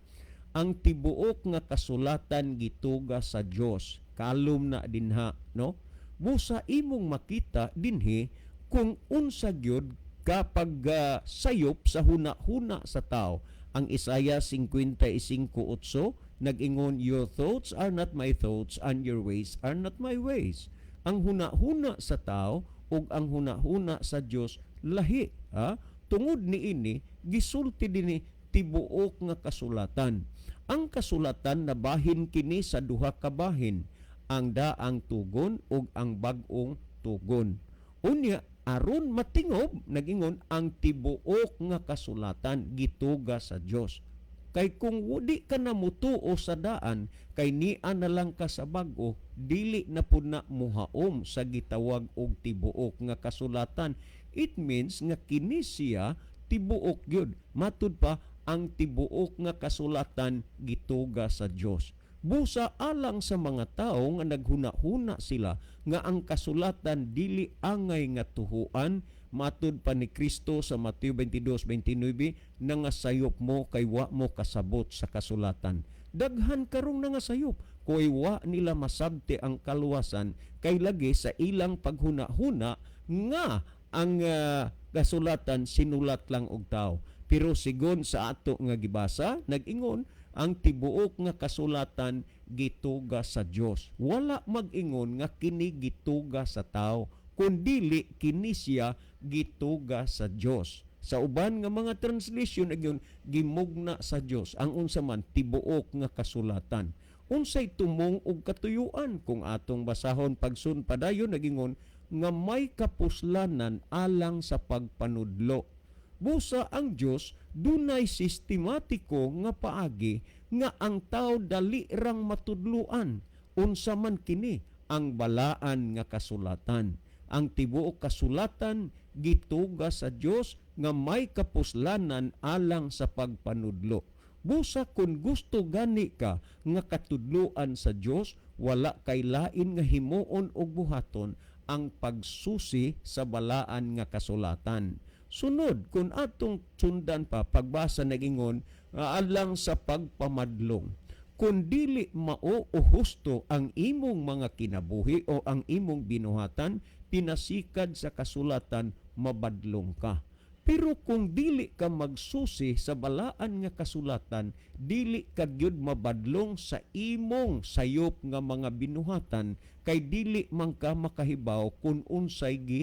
"Ang tibuok nga kasulatan gituga sa Dios." Kalum na dinha, no? Busa imong makita dinhi kung unsa gyud kapag sayop sa huna-huna sa tao. Ang Isaiah 55:8 nag-ingon, "Your thoughts are not my thoughts and your ways are not my ways." Ang huna-huna sa tao ug ang huna-huna sa Dios lahi, ha? Tungod niini gisulti dinhi tibuok nga kasulatan. Ang kasulatan nabahin kini sa duha ka bahin, ang daang tugon ug ang bag-ong tugon. Unya aron matingob, nagingon ang tibuok nga kasulatan gituga sa Dios. Kay kung di ka na mutuo sa daan kay nia na lang ka sa bag-o, dili na pud na muhaom sa gitawag og tibuok nga kasulatan. It means nga kini siya tibuok gyud. Matud pa, ang tibuok nga kasulatan gituga sa Dios. Busa alang sa mga tao nga naghuna-huna sila nga ang kasulatan dili angay nga tuhuan, matud pa ni Kristo sa Mateo 22:29, "Nangasayop mo kay wa mo kasabot sa kasulatan." Daghan karong nangasayop kay wa nila masabti ang kaluwasan kay lagi sa ilang paghuna-huna nga ang kasulatan sinulat lang og tao. Pero sigon sa ato nga gibasa, nag-ingon ang tibuok nga kasulatan gituga sa Dios. Wala mag-ingon nga kini gituga sa tao, kun dili kini siya gituga sa Dios. Sa uban nga mga translation agyon gimugna sa Dios ang unsa man tibuok nga kasulatan. Unsay tumong og katuyuan? Kung atong basahon pagsun padayon, nagingon nga may kapuslanan alang sa pagpanudlo. Busa ang Dios dunay sistematiko nga paagi nga ang tao dali rang matudluan. Unsa man kini? Ang balaan nga kasulatan. Ang tibuok kasulatan gituga sa Dios nga may kapuslanan alang sa pagpanudlo. Busa kung gusto gani ka nga katudluan sa Dios, wala kay lain nga himuon og buhaton ang pagsusi sa balaan nga kasulatan. Sunod, kung atong sundan pa pagbasa, nagingon nga alang sa pagpamadlong. Kung dili mao o husto ang imong mga kinabuhi o ang imong binuhatan, pinasikad sa kasulatan mabadlong ka. Pero kung dili ka magsusi sa balaan nga kasulatan, dili ka gyud mabadlong sa imong sayop nga mga binuhatan kay dili man ka makahibaw kung unsay gi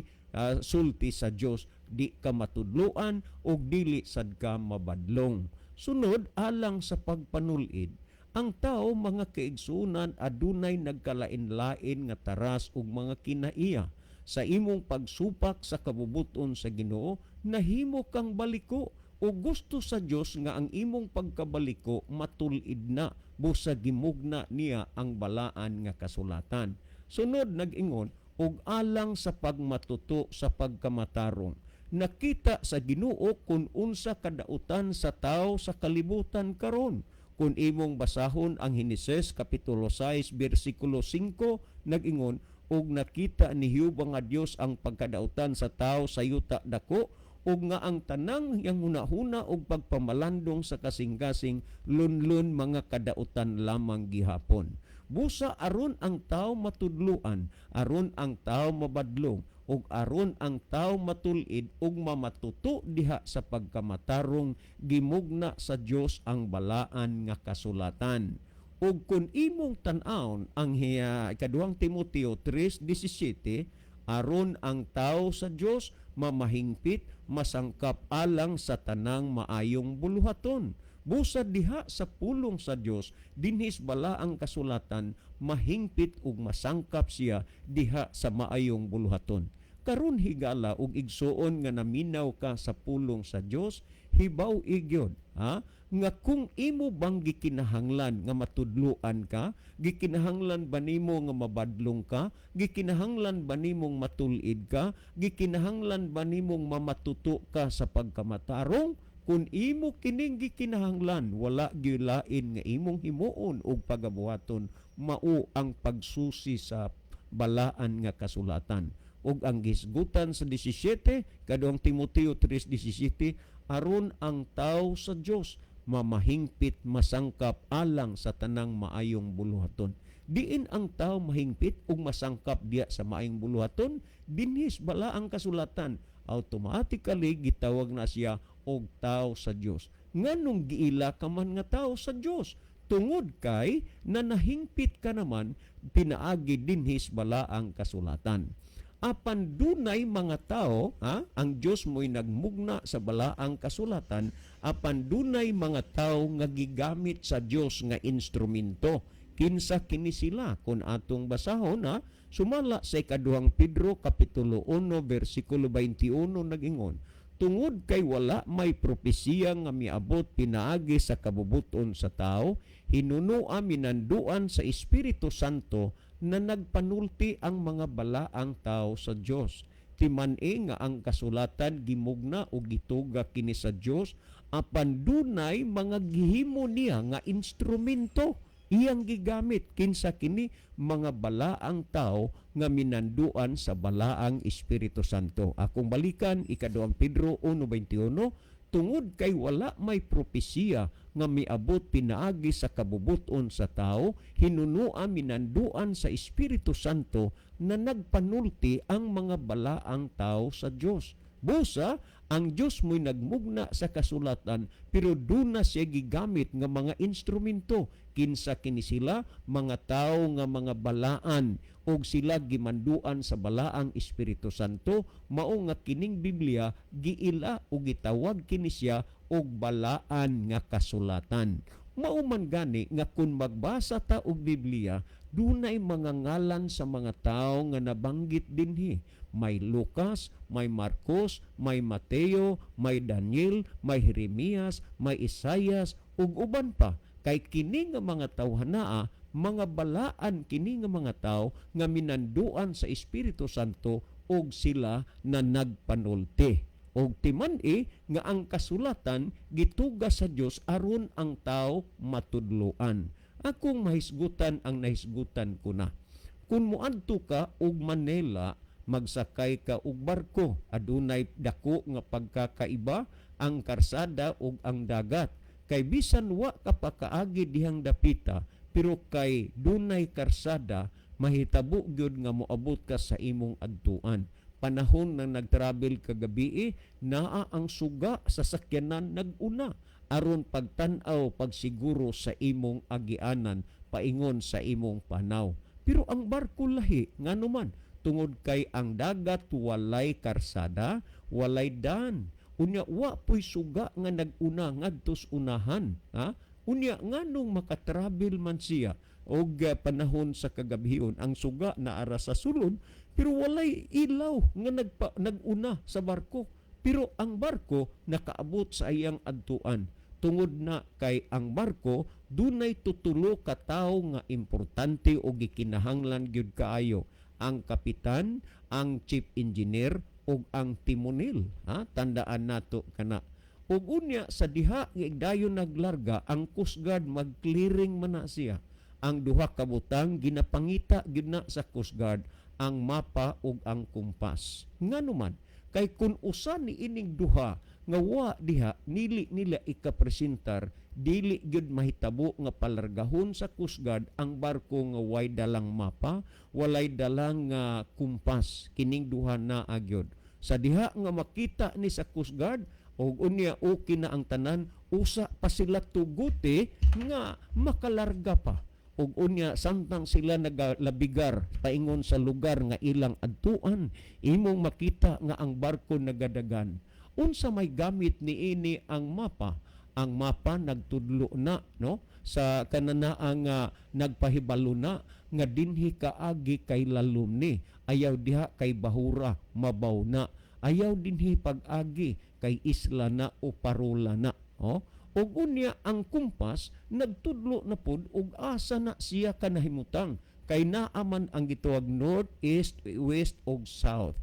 sulti sa Dios. Di ka matudloan og dili sad ka mabadlong. Sunod, alang sa pagpanulid. Ang tao, mga kaigsunan, adunay nagkalain-lain nga taras ug mga kinaiya. Sa imong pagsupak sa kabubuton sa Ginoo, nahimo kang baliko o gusto sa Dios nga ang imong pagkabaliko matul-id na, busa gimugna niya ang balaan nga kasulatan. Sunod, nag-ingon og alang sa pagmatuto sa pagkamatarong. Nakita sa Ginoo kung unsa kadautan sa tao sa kalibutan karon. Kung imong basahon ang Henesis kapitulo 6 bersikulo 5, nag-ingon, Ug nakita ni Jehova nga Dios ang pagkadautan sa tao sa yuta dako, ug nga ang tanang iyang hunahuna ug pagpamalandong sa kasing-kasing lunlun mga kadautan lamang gihapon. Busa aron ang tao matudloan, aron ang tao mabadlong, ug aron ang tao matul-id ug mamatuto diha sa pagkamatarong, gimugna sa Dios ang balaan nga kasulatan. Ug kung imong tan-awon ang hiya, ikaduhang Timoteo 3:17, aron ang tao sa Dios mamahingpit, masangkap alang sa tanang maayong buluhaton. Busa diha sa pulong sa Dios, dinhis balaang kasulatan, mahingpit ug masangkap siya diha sa maayong buluhaton. Karon higala ug igsuon nga naminaw ka sa pulong sa Dios, hibaw gyud, ha, nga kung imo bang gikinahanglan nga matudloan ka, gikinahanglan ba nimo nga mabadlong ka, gikinahanglan ba nimong matul-id ka, gikinahanglan ba nimong mamatuto ka sa pagkamatarong, kung imo kining gikinahanglan, wala gyud lain nga imong himuon og pagabuhaton, mao ang pagsusi sa balaan nga kasulatan. Ug ang gisgutan sa 17, kaduhang Timoteo 3:17, aron ang tao sa Dios mamahingpit, masangkap alang sa tanang maayong buluhaton. Diin ang tao mahingpit ug masangkap diya sa maayong buluhaton? Dinhis balaang kasulatan. Automatically gitawag na siya og tao sa Dios. Nganong giila ka man nga tao sa Dios? Tungod kay na nahingpit ka naman pinaagi dinhis balaang kasulatan. Apan dunay mga tao, ha, ang Dios mo'y nagmugna sa balaang kasulatan, apan dunay mga tao nga gigamit sa Dios nga instrumento. Kinsa kini sila? Kung atong basahon, ha, sumala sa ikaduhang Pedro kapitulo 1 bersikulo 21, nagingon, "Tungod kay wala may propesiya nga miabot pinaagi sa kabubuton sa tao, hinunua minanduan sa Espiritu Santo na nagpanulti ang mga balaang tao sa Dios." Timan-i nga ang kasulatan gimugna o gituga kini sa Dios, apan dunay mga gihimo niya nga instrumento iyang gigamit. Kinsa kini? Mga balaang tao nga minanduan sa balaang Espiritu Santo. Akong balikan, ikaduhang Pedro 1:21, "Tungod kay wala may propesiya nga miabot pinaagi sa kabubuton sa tao, hinunua minanduan sa Espiritu Santo na nagpanulti ang mga balaang tao sa Dios." Busa, ang Dios mo'y nagmugna sa kasulatan, pero duna siya gigamit nga mga instrumento. Kinsa kini sila? Mga tao nga mga balaan og sila gimanduan sa balaang Espiritu Santo, mao nga kining Biblia giila o gitawag kini siya og balaan nga kasulatan. Mao man gani nga kung magbasa ta og Biblia, dunay mga ngalan sa mga tao nga nabanggit dinhi. May Lucas, may Marcos, may Mateo, may Daniel, may Jeremias, may Isaias ug uban pa. Kay kini nga mga tawhanaa, mga balaan kini nga mga tao nga minanduan sa Espiritu Santo ug sila na nagpanulti. Og timan-i nga ang kasulatan gituga sa Dios aron ang tao matudloan. Akong mahisgutan ang nahisgutan ko na. Kung moadto ka og Manila, magsakay ka og barko, adunay dako nga pagkakaiba ang karsada ug ang dagat. Kay bisan wa ka pa kaagi dihang dapita, pero kay dunay karsada, mahitabo gyud nga moabot ka sa imong adtuan. Panahon na nagtravel kagabi, naa ang suga sa sakyanan naguna aron pagtan-aw, pagsiguro sa imong agianan paingon sa imong panaw. Pero ang barko lahi. Ngano man? Tungod kay ang dagat walay karsada, walay dan. Unya wa poy suga nga naguna ngadtos unahan, ha? Unya nganong makatravel man siya og panahon sa kagabhion, ang suga naara sa sulod pero walay ilaw nga naguna sa barko, pero ang barko nakaabot sa iyang adtuan tungod na kay ang barko dunay tutulo ka tawo nga importante o gikinahanglan gyud kaayo: ang kapitan, ang chief engineer ug ang timonil, ha? Tandaan nato kana. Ug unya sa diha nga igdayon naglarga ang Coast Guard, mag-clearing man na siya. Ang duha ka butang ginapangita gyud na sa Coast Guard, ang mapa ug ang kumpas. Ngano man? Kay kun usa ni ining duha nga wa diha, dili nila ikapresentar, dili gyud mahitabo nga palargahon sa Coast Guard ang barko nga way dalang mapa, walay dalang kumpas. Kining duha naa gyud. Sa diha nga makita ni sa Coast Guard og unya okay na ang tanan, usa pa sila tuguti nga makalarga pa. Ug unya samtang sila nagalabigar paingon sa lugar nga ilang adtuan, imong makita nga ang barko nagadagan. Unsa may gamit niini ang mapa? Ang mapa nagtudlo na, no, sa kananaa nga nagpahibalo na nga dinhi kaagi kay lalom ni, ayaw diha kay bahura, mabaw na, ayaw dinhi pag-agi kay isla na o parola na, oh. Ug unya ang kumpas nagtudlo na pod og asa na siya kanahimutang, kay naa man ang gitawag north, east, west ug south.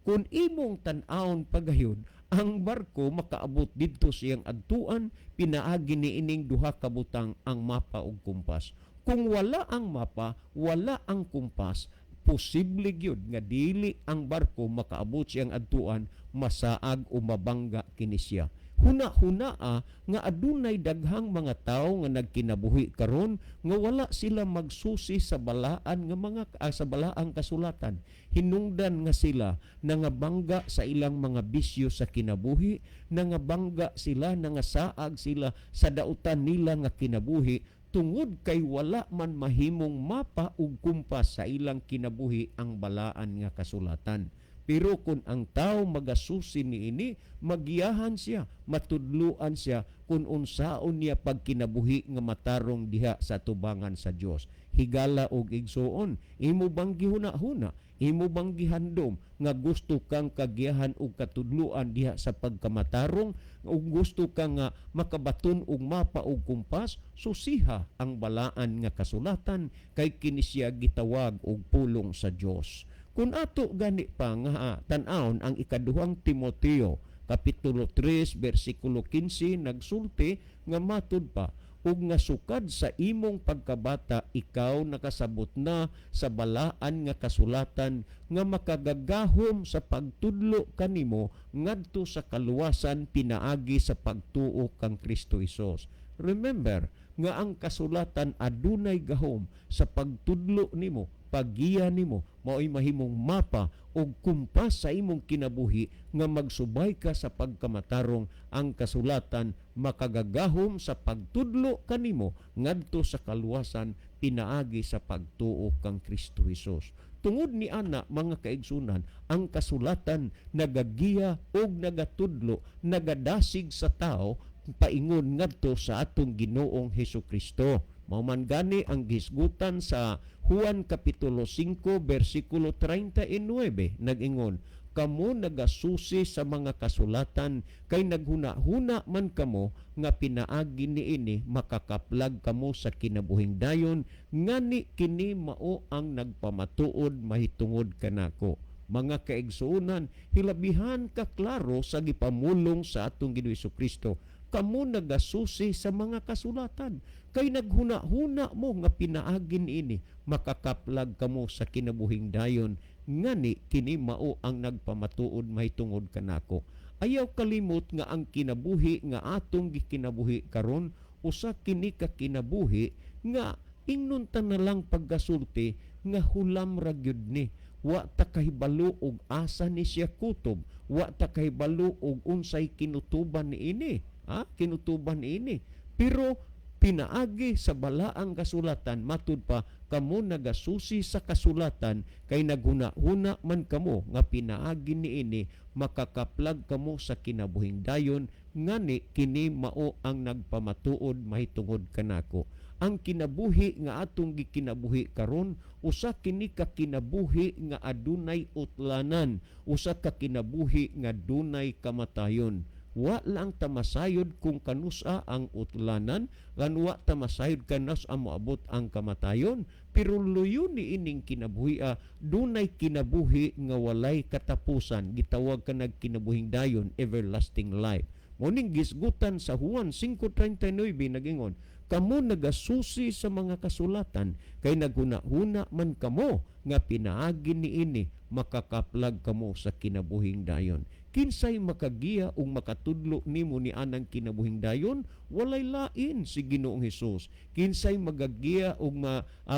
Kung imong tan-awon pagayod ang barko, makaabot didto siyang adtuan pinaagi ni ining duha ka butang, ang mapa ug kumpas. Kung wala ang mapa, wala ang kumpas, posible gyud nga dili ang barko makaabot siyang adtuan, masaag o mabangga kini siya. Huna-hunaa nga adunay daghang mga tawo nga nagkinabuhi karon nga wala sila magsusi sa balaan nga mga sa balaang kasulatan. Hinungdan nga sila nangabangga sa ilang mga bisyo sa kinabuhi, nangabangga sila, nangasaag sila sa dautan nila nga kinabuhi tungod kay wala man mahimong mapa ug kumpas sa ilang kinabuhi ang balaan nga kasulatan. Pero kung ang tao magasusi niini, magiyahan siya, matudluan siya kung unsaon niya pagkinabuhi nga matarong diha sa tubangan sa Dios. Higala og igsuon, imo bang gihuna-huna, imo bang gihandom nga gusto kang kagiyahan og katudluan diha sa pagkamatarong, ug gusto ka nga makabaton og mapa og kumpas? Susiha ang balaan nga kasulatan kay kini siya gitawag og pulong sa Dios. Kung ato gani pa nga tan-awon ang Ikaduhang Timoteo kapitulo 3 bersikulo 15, nagsulti nga matud pa ug nga sukad sa imong pagkabata ikaw nakasabot na sa balaan nga kasulatan nga makagagahom sa pagtudlo kanimo ngadto sa kaluwasan pinaagi sa pagtuo kang Kristo Hesus. Remember nga ang kasulatan adunay gahom sa pagtudlo nimo, paggiya nimo, mao'y mahimong mapa og kumpas sa imong kinabuhi nga magsubay ka sa pagkamatarong. Ang kasulatan makagagahom sa pagtudlo kanimo ngadto sa kaluwasan pinaagi sa pagtuo kang Kristo Hesus. Tungod ni ana, mga kaigsunan, ang kasulatan nagagiya og nagatudlo, nagadasig sa tao paingon ngadto sa atong Ginoong Hesus Kristo. Mao man gani ang gisgutan sa Juan kapitulo 5 bersikulo 39, nag-ingon, "Kamo nagasusi sa mga kasulatan kay naghuna-huna man kamo nga pinaagi niini makakaplag kamo sa kinabuhing dayon, ngani kini mao ang nagpamatuod mahitungod kanako." Mga kaigsuonan, hilabihan ka klaro sa gipamulong sa atong Ginoo Kristo: "Kamo nagasusi sa mga kasulatan kay naghuna-huna mo nga pinaagi niini makakaplag kamo sa kinabuhing dayon, ngani kini mao ang nagpamatuod mahitungod kanako." Ayaw kalimot nga ang kinabuhi nga atong gikinabuhi karon, usa kini ka kinabuhi nga ingnon ta na lang pagkasulti nga hulam ra gyud ni. Wa ta kahibalo og asa ni siya kutob, wa ta kahibalo og unsay kinutuban niini, ha, kinutuban niini. Pero pinaagi sa balaang kasulatan, matud pa, "Kamo nagasusi sa kasulatan kay naghuna-huna man kamo nga pinaagi niini makakaplag kamo sa kinabuhing dayon, ngani kini mao ang nagpamatuod mahitungod kanako." Ang kinabuhi nga atong gikinabuhi karon, usa kini ka kinabuhi nga adunay utlanan, usa ka kinabuhi nga dunay kamatayon. Wa lang ta masayod kung kanusa ang utlanan, kan wa ta masayod kanus-a moabot ang kamatayon, pero luyo ni ining kinabuhi, dunay kinabuhi nga walay katapusan, gitawag kanag kinabuhing dayon, everlasting life. Muning gisgutan sa Juan 5:39, nagingon, Kamo nagasusi sa mga kasulatan kay naghuna-huna man kamo nga pinaagi niini makakaplag kamo sa kinabuhing dayon. Kinsay makagiya ug makatudlo nimo ni anang kinabuhing dayon? Walay lain si Ginoong Hesus. Kinsay magagiya ug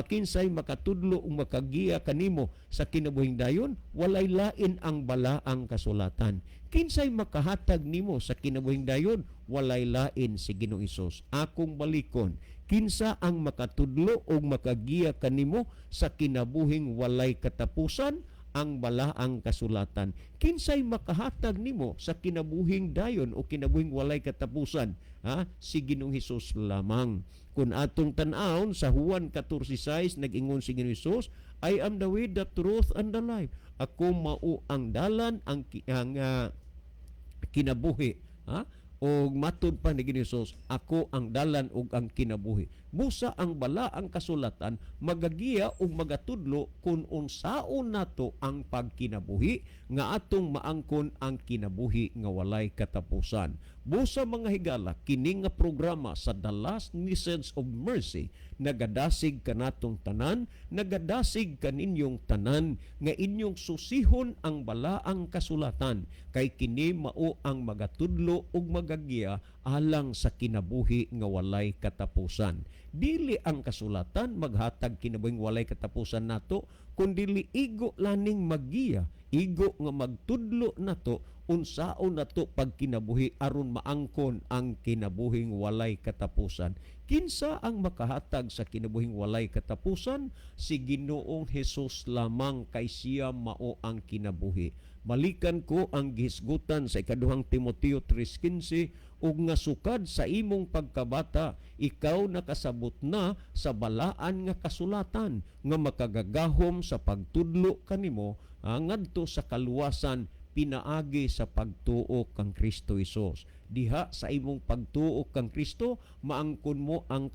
kinsay makatudlo ug makagiya kanimo sa kinabuhing dayon? Walay lain ang balaang kasulatan. Kinsay makahatag nimo sa kinabuhing dayon? Walay lain si Ginoong Hesus. Akong balikon, kinsa ang makatudlo ug makagiya kanimo sa kinabuhing walay katapusan? Ang balaang kasulatan. Kinsay makahatag nimo sa kinabuhing dayon o kinabuhing walay katapusan? Ha? Si Ginoong Hesus lamang. Kung atong tan-awon sa Juan 14:6, nag-ingon si Ginoong Hesus, "I am the way, the truth, and the life." Ako mao ang dalan, ang kinabuhi. Ha? O matud pa ni Ginoong Hesus, "Ako ang dalan ug ang kinabuhi." Busa ang balaang kasulatan magagiya ug magatudlo kung unsaon nato ang pagkinabuhi nga atong maangkon ang kinabuhi nga walay katapusan. Busa, mga higala, kini nga programa sa The Last Message of Mercy nagadasig kanatong tanan, nagadasig kaninyong tanan nga inyong susihon ang balaang kasulatan kay kini mao ang magatudlo ug magagiya alang sa kinabuhi nga walay katapusan. Dili ang kasulatan maghatag kinabuhing walay katapusan nato, kundili igo laning magiya, igo nga magtudlo nato unsaon nato pagkinabuhi aron maangkon ang kinabuhing walay katapusan. Kinsa ang makahatag sa kinabuhing walay katapusan? Si Ginoong Hesus lamang kay siya mao ang kinabuhi. Balikan ko ang gihisgutan sa ikaduhang Timoteo 3:15, ug nga sukad sa imong pagkabata ikaw nakasabot na sa balaan nga kasulatan nga makagagahom sa pagtudlo kanimo ngadto sa kaluwasan pinaagi sa pagtuo kang Kristo Hesus. Diha sa imong pagtuo kang Kristo, maangkon mo ang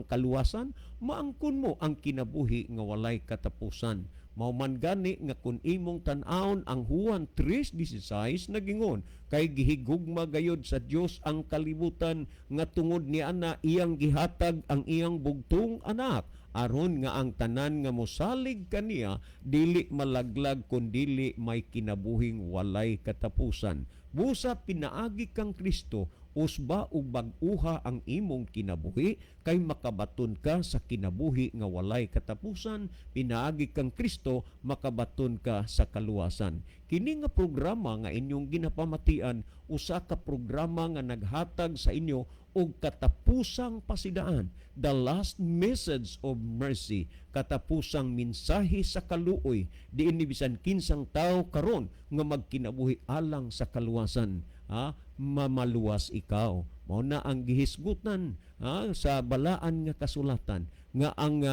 kaluwasan, maangkon mo ang kinabuhi nga walay katapusan. Mao man gani nga kun imong tan-awon ang Juan 3:16, nagingon, "Kay gihigugma gayod sa Dios ang kalibutan nga tungod niana iyang gihatag ang iyang bugtong anak aron nga ang tanan nga mosalig kaniya dili malaglag kun dili may kinabuhing walay katapusan." Busa pinaagi kang Kristo, usba ug bag-uha ang imong kinabuhi kay makabaton ka sa kinabuhi nga walay katapusan. Pinaagi kang Kristo, makabaton ka sa kaluwasan. Kini nga programa nga inyong ginapamatian, usa ka programa nga naghatag sa inyo og katapusang pasidaan, The Last Message of Mercy, katapusang mensahe sa kaluoy, diin ni bisan kinsang tao karon nga magkinabuhi alang sa kaluwasan, ha, mamaluwas ikaw. Mao na ang gihisgutan, ha, sa balaan nga kasulatan nga ang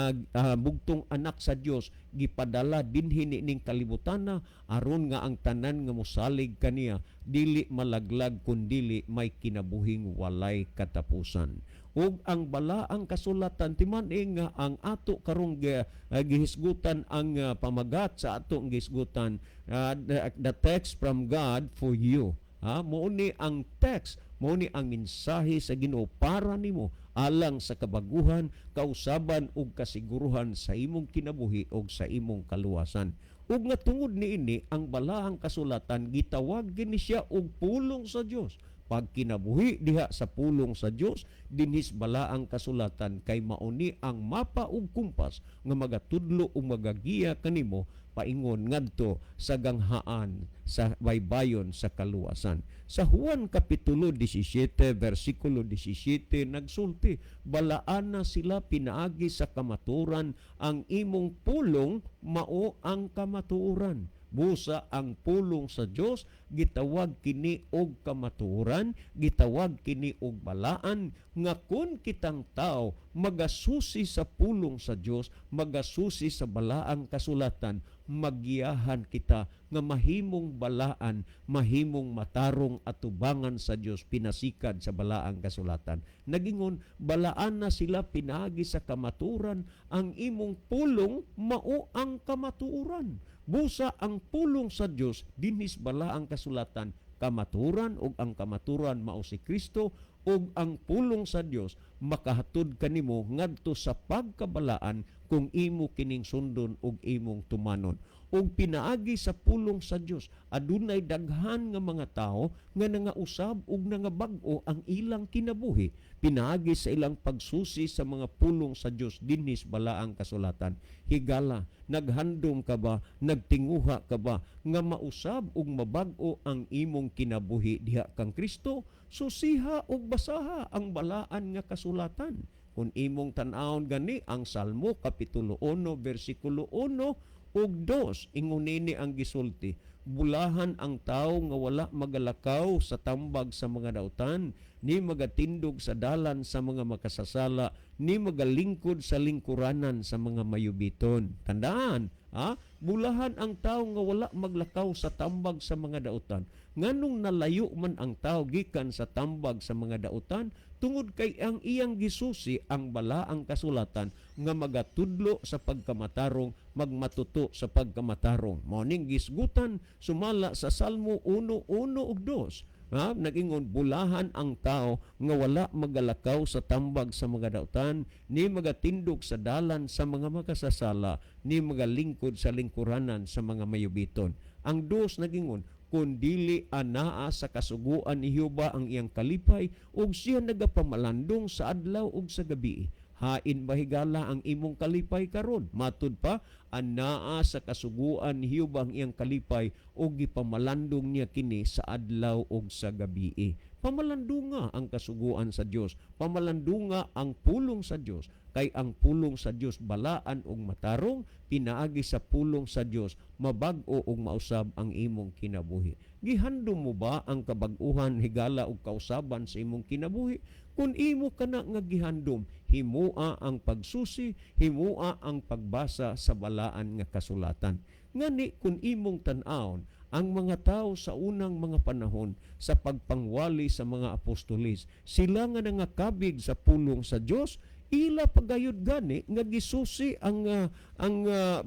bugtong anak sa Dios gipadala dinhi ning kalibutana aron nga ang tanan nga mosalig kaniya dili malaglag kun dili may kinabuhing walay katapusan. Ug ang balaang kasulatan, timan-i nga ang ato karong gihisgutan, ang pamagat sa atong gihisgutan, the text from God for you. Ha, mao ni ang text, mao ni ang mensahe sa Ginoo para nimo alang sa kabaguhan, kausaban ug kasiguruhan sa imong kinabuhi ug sa imong kaluwasan. Ug nga tungod niini ang balaang kasulatan gitawag gini siya og pulong sa Dios. Pagkinabuhi diha sa pulong sa Dios dinhis balaang kasulatan kay mauni ang mapa ug kumpas nga magatudlo ug magagiya kanimo paingon ngadto sa ganghaan sa baybayon sa kaluwasan. Sa Juan kapitulo 17 versikulo 17 nagsulti, "Balaana sila pinaagi sa kamaturan, ang imong pulong mao ang kamatuoran." Busa ang pulong sa Dios gitawag kini og kamatuoran, gitawag kini og balaan nga kun kitang tao magasusi sa pulong sa Dios, magasusi sa balaang kasulatan, magiyahan kita nga mahimong balaan, mahimong matarong atubangan sa Dios pinasikad sa balaang kasulatan. Nagingon, "Balaan na sila pinaagi sa kamaturan, ang imong pulong mao ang kamatuoran." Busa ang pulong sa Dios dinhis balaang kasulatan kamaturan, ug ang kamaturan mao si Kristo. Ug ang pulong sa Dios makahatod kanimo ngadto sa pagkabalaan kung imo kining sundon ug imong tumanon. Ug pinaagi sa pulong sa Dios, adunay daghan nga mga tawo nga nangausab ug nangabag-o ang ilang kinabuhi pinaagi sa ilang pagsusi sa mga pulong sa Dios dinhi sa balaang kasulatan. Higala, naghandom ka ba, nagtinguha ka ba nga mausab ug mabag-o ang imong kinabuhi diha kang Kristo? Susiha ug basaha ang balaan nga kasulatan. Kung imong tan-awon gani ang Salmo kapitulo 1 bersikulo 1 ug 2, ingon nini ang gisulti: "Bulahan ang tawo nga wala magalakaw sa tambag sa mga dautan, ni magatindog sa dalan sa mga makasasala, ni magalingkod sa lingkuranan sa mga mayubiton." Tandaan ha, bulahan ang tawo nga wala maglakaw sa tambag sa mga dautan. Nganong nalayo man ang tao gikan sa tambag sa mga dautan? Tungod kay ang iyang gisusi ang balaang kasulatan nga magatudlo sa pagkamatarong, magmatuto sa pagkamatarong. Mao ning gisgutan sumala sa Salmo 1:1 ug 2. Ha? Nag-ingon, bulahan ang tao nga wala magalakaw sa tambag sa mga dautan, ni magatindog sa dalan sa mga makasasala, ni magalingkod sa lingkuranan sa mga mayubiton. Ang 2 nagingon, "Kun dili anaa sa kasuguan ni Jehova ang iyang kalipay, ug siya nagapamalandong sa adlaw ug sa gabi." Hain ba, higala, ang imong kalipay karon? Matud pa, anaa sa kasuguan ni Jehova ang iyang kalipay ug gipamalandong niya kini sa adlaw ug sa gabi. Pamalandunga ang kasuguan sa Dios. Pamalandunga ang pulong sa Dios. Kay ang pulong sa Dios balaan ug matarong. Pinaagi sa pulong sa Dios, mabag-o ug mausab ang imong kinabuhi. Gihandom mo ba ang kabag-uhan, higala, ug kausaban sa imong kinabuhi? Kung imo kana nga gihandom, himua ang pagsusi, himua ang pagbasa sa balaan nga kasulatan. Ngani kung imong tan-awon ang mga tao sa unang mga panahon sa pagpangwali sa mga apostolis, sila nga nangakabig sa pulong sa Dios, ila pagayod gani nga gisusi ang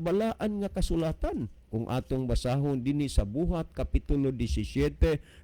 balaan nga kasulatan. Kung atong basahon dinhi sa Buhat kapitulo 17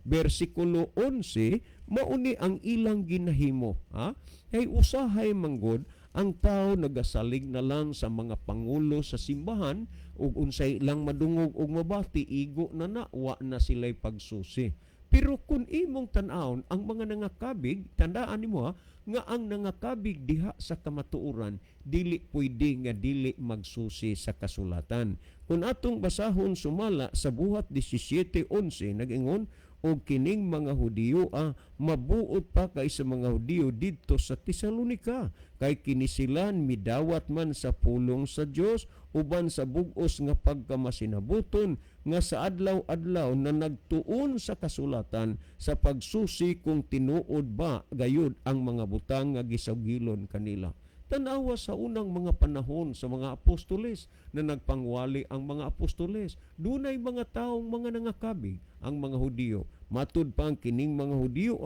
bersikulo 11, mauni ang ilang ginahimo, ha? Kay usahay manggod ang tao nagasalig na lang sa mga pangulo sa simbahan ug unsay ilang madungog ug mabati, igo na na, wa na sila'y pagsusi. Pero kung imong tan-awon ang mga nangakabig, tandaan nimo ha, nga ang nangakabig diha sa kamatuoran dili pwede nga dili magsusi sa kasulatan. Kung atong basahon sumala sa Buhat 17:11, nag-ingon, "Og kining mga Hudiyo mabuot pa kaysa mga Hudiyo didto sa Tesalonika, kay kini sila midawat man sa pulong sa Dios uban sa bug-os nga pagkamasinabuton nga sa adlaw-adlaw na nagtuon sa kasulatan sa pagsusi kung tinuod ba gayud ang mga butang nga gisugilon kanila." Tanawa sa unang mga panahon sa mga apostoles na nagpangwali ang mga apostoles. Dunay mga taong mga nangakabig, ang mga Hudiyo. Matud pa ang kining mga Hudiyo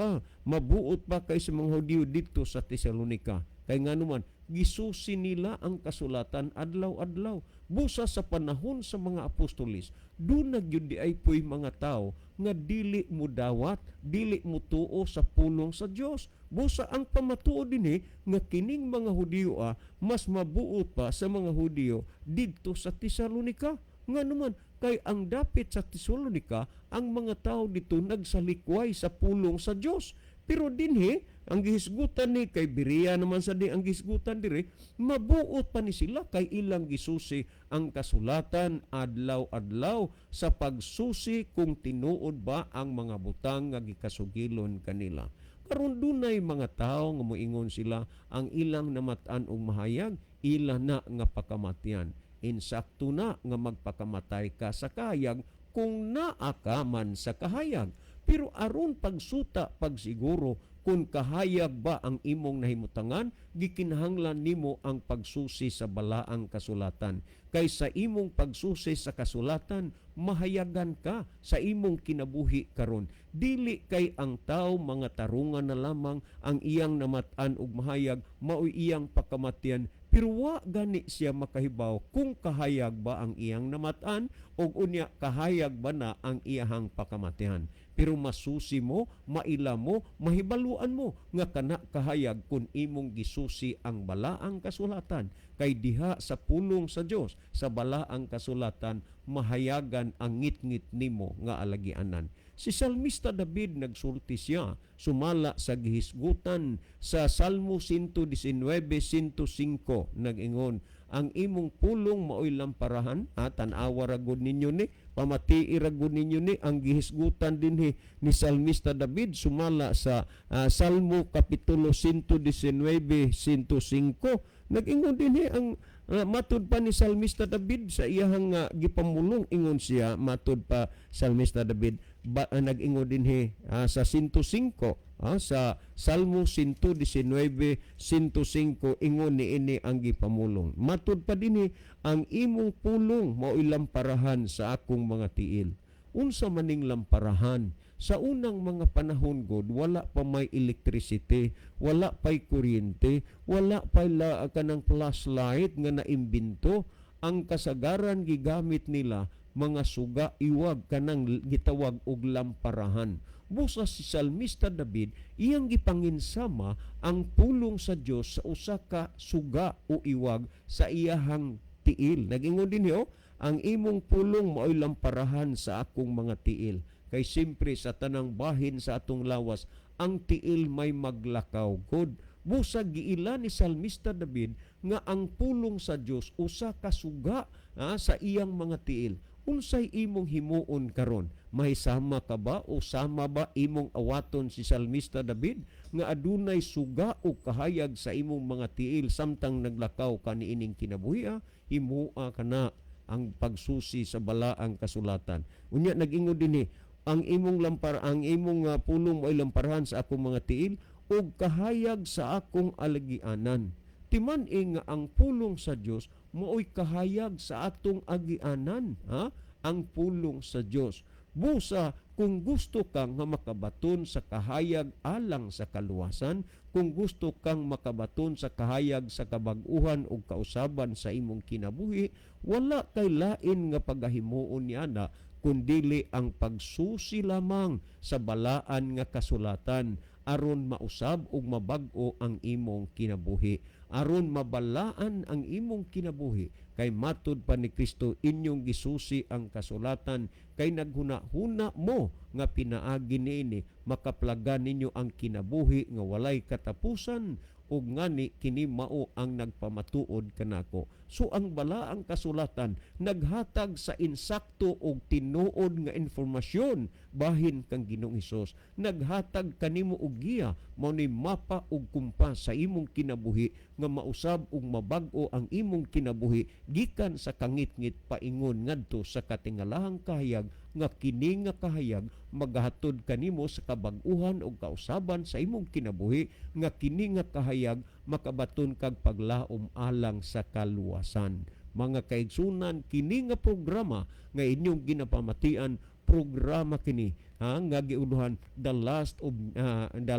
mabuot pa kay sa mga Hudiyo didto sa Tesalonika. Kay nganuman, gisusi nila ang kasulatan adlaw-adlaw. Busa sa panahon sa mga apostoles, duna gyud diay po'y mga tao nga dili mo dawat, dili mo tuo sa pulong sa Dios. Busa ang pamatuod dinhi nga kining mga Hudiyo mas mabuot pa sa mga Hudiyo didto sa Tesalonika. Nga naman, kay ang dapit sa Tesalonika, ang mga tao dito nagsalikway sa pulong sa Dios. Pero dinhi, ang gihisgutan ni kay Berea naman sa di ang gihisgutan diri, mabuot pa ni sila kay ilang gisusi ang kasulatan adlaw-adlaw sa pagsusi kung tinuod ba ang mga butang nga gikasugilon kanila. Karon dunay mga tao nga moingon sila ang ilang namat-an og mahayag, ila na nga pakamatian. Insakto na nga magpakamatay ka sa kahayag kung naa ka man sa kahayag. Pero aron pagsuta, pagsiguro kung kahayag ba ang imong nahimutangan, gikinahanglan nimo ang pagsusi sa balaang kasulatan. Kay sa imong pagsusi sa kasulatan, mahayagan ka sa imong kinabuhi karon. Dili kay ang tao mga tarungan na lamang ang iyang namat-an og mahayag, maoy iyang pakamatian, pero wa gani siya makahibaw kung kahayag ba ang iyang namat-an ug unya kahayag ba na ang iyahang pakamatian. Pero masusi mo, maila mo, mahibaluan mo nga kana kahayag kung imong gisusi ang balaang kasulatan. Kay diha sa pulong sa Dios, sa balaang kasulatan, mahayagan ang ngitngit nimo nga alagianan. Si Salmista David, nagsulti siya sumala sa gihisgutan sa Salmo 119, 105, nag-ingon, "Ang imong pulong maoy lamparahan." Ah, tan-awa ra gud ninyo ni, pamatii ra gud ninyo ni ang gihisgutan dinhi ni Salmista David sumala sa Salmo kapitulo 119, 105. Nag-ingon dinhi ang matud pa ni Salmista David sa iyahang gipamulong, ingon siya, matud pa Salmista David ba, nag-ingon dinhi sa 105, sa Salmo 119, 105, ingon niini ang gipamulong. Matud pa dinhi, "Ang imong pulong mao'y lamparahan sa akong mga tiil." Unsa maning lamparahan? Sa unang mga panahon god, wala pa may electricity, wala pa'y kuryente, wala pa'y kanang flashlight nga naimbento. Ang kasagaran gigamit nila mga suga, iwag, kanang gitawag og lamparahan. Busa si Salmista David, iyang gipanginsama ang pulong sa Dios sa usa ka suga o iwag sa iyahang tiil. Nagingon din oh, "Ang imong pulong mao'y lamparahan sa akong mga tiil." Kay simpre sa tanang bahin sa atong lawas, ang tiil may maglakaw god. Busa giila ni Salmista David nga ang pulong sa Dios usa ka suga sa iyang mga tiil. Unsay imong himuon karon? Mahisama ka ba o sama ba imong awaton si Salmista David nga adunay suga o kahayag sa imong mga tiil samtang naglakaw ka niining kinabuhi? Himua kana ang pagsusi sa balaang kasulatan. Unya nag-ingon dinhi, ang imong pulong ay lamparahan sa akong mga tiil ug kahayag sa akong alagianan. Timan-i nga ang pulong sa Dios mao'y kahayag sa atong agianan, ha? Ang pulong sa Dios. Busa kung gusto kang nga makabaton sa kahayag alang sa kaluwasan, kung gusto kang makabaton sa kahayag sa kabag-uhan ug kausaban sa imong kinabuhi, wala kay lain nga pagahimuon niana kundili ang pagsusi lamang sa balaan nga kasulatan aron mausab ug mabag-o ang imong kinabuhi, aron mabalaan ang imong kinabuhi. Kay matud pa ni Kristo, "Inyong gisusi ang kasulatan kay naghuna-huna mo nga pinaagi niini makaplagan ninyo ang kinabuhi nga walay katapusan, ug ngani kini mao ang nagpamatuod kanako." So ang balaang kasulatan naghatag sa insakto og tinuod nga informasyon bahin kang Ginoong Hesus. Naghatag kanimo og giya, mao ni mapa ug kumpas sa imong kinabuhi nga mausab ug mabag-o ang imong kinabuhi gikan sa kangitngit paingon ngadto sa katingalahang kahayag, nga kini nga kahayag magahatod kanimo sa kabag-uhan ug kausaban sa imong kinabuhi, nga kini nga kahayag makabaton kag paglaom alang sa kaluwasan. Mga kaigsunan, kini nga programa nga inyong ginapamatian, programa kini ha, nga giuluhan The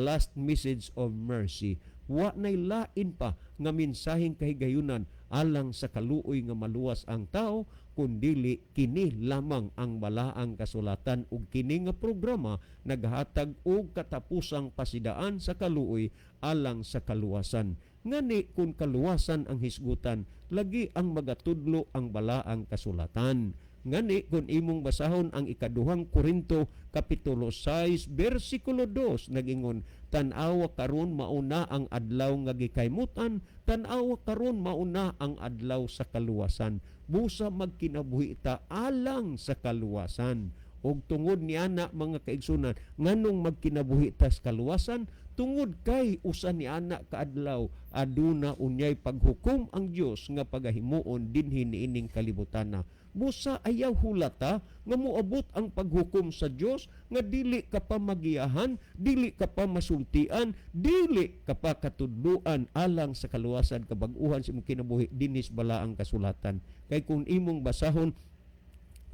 Last Message of Mercy. Wa nay lain pa nga mensaheng kahigayunan alang sa kaluoy nga maluwas ang tao kundili kini lamang ang balaang kasulatan, ug kini nga programa naghatag og katapusang pasidaan sa kaluoy alang sa kaluwasan. Ngani kung kaluwasan ang hisgutan, lagi ang magatudlo ang balaang kasulatan. Ngani kung imong basahon ang Ikaduhang Korinto kapitulo 6 bersikulo 2, nagingon, "Tan-awa karon mauna ang adlaw nga gikaymutan, tan-awa karon mauna ang adlaw sa kaluwasan." Busa magkinabuhi ta alang sa kaluwasan. Og tungod niana, mga kaigsunan, nganong magkinabuhi ta sa kaluwasan? Tungod kay usa ni ana kaadlaw aduna unyay paghukom ang Dios nga pagahimuon dinhi niining kalibutana. Busa ayaw hulata nga moabot ang paghukom sa Dios nga dili ka pa magiyahan, dili ka pa masultian, dili ka pa katudluan alang sa kaluwasan, kabag-uhan sa imong kinabuhi dinis balaang kasulatan. Kay kung imong basahon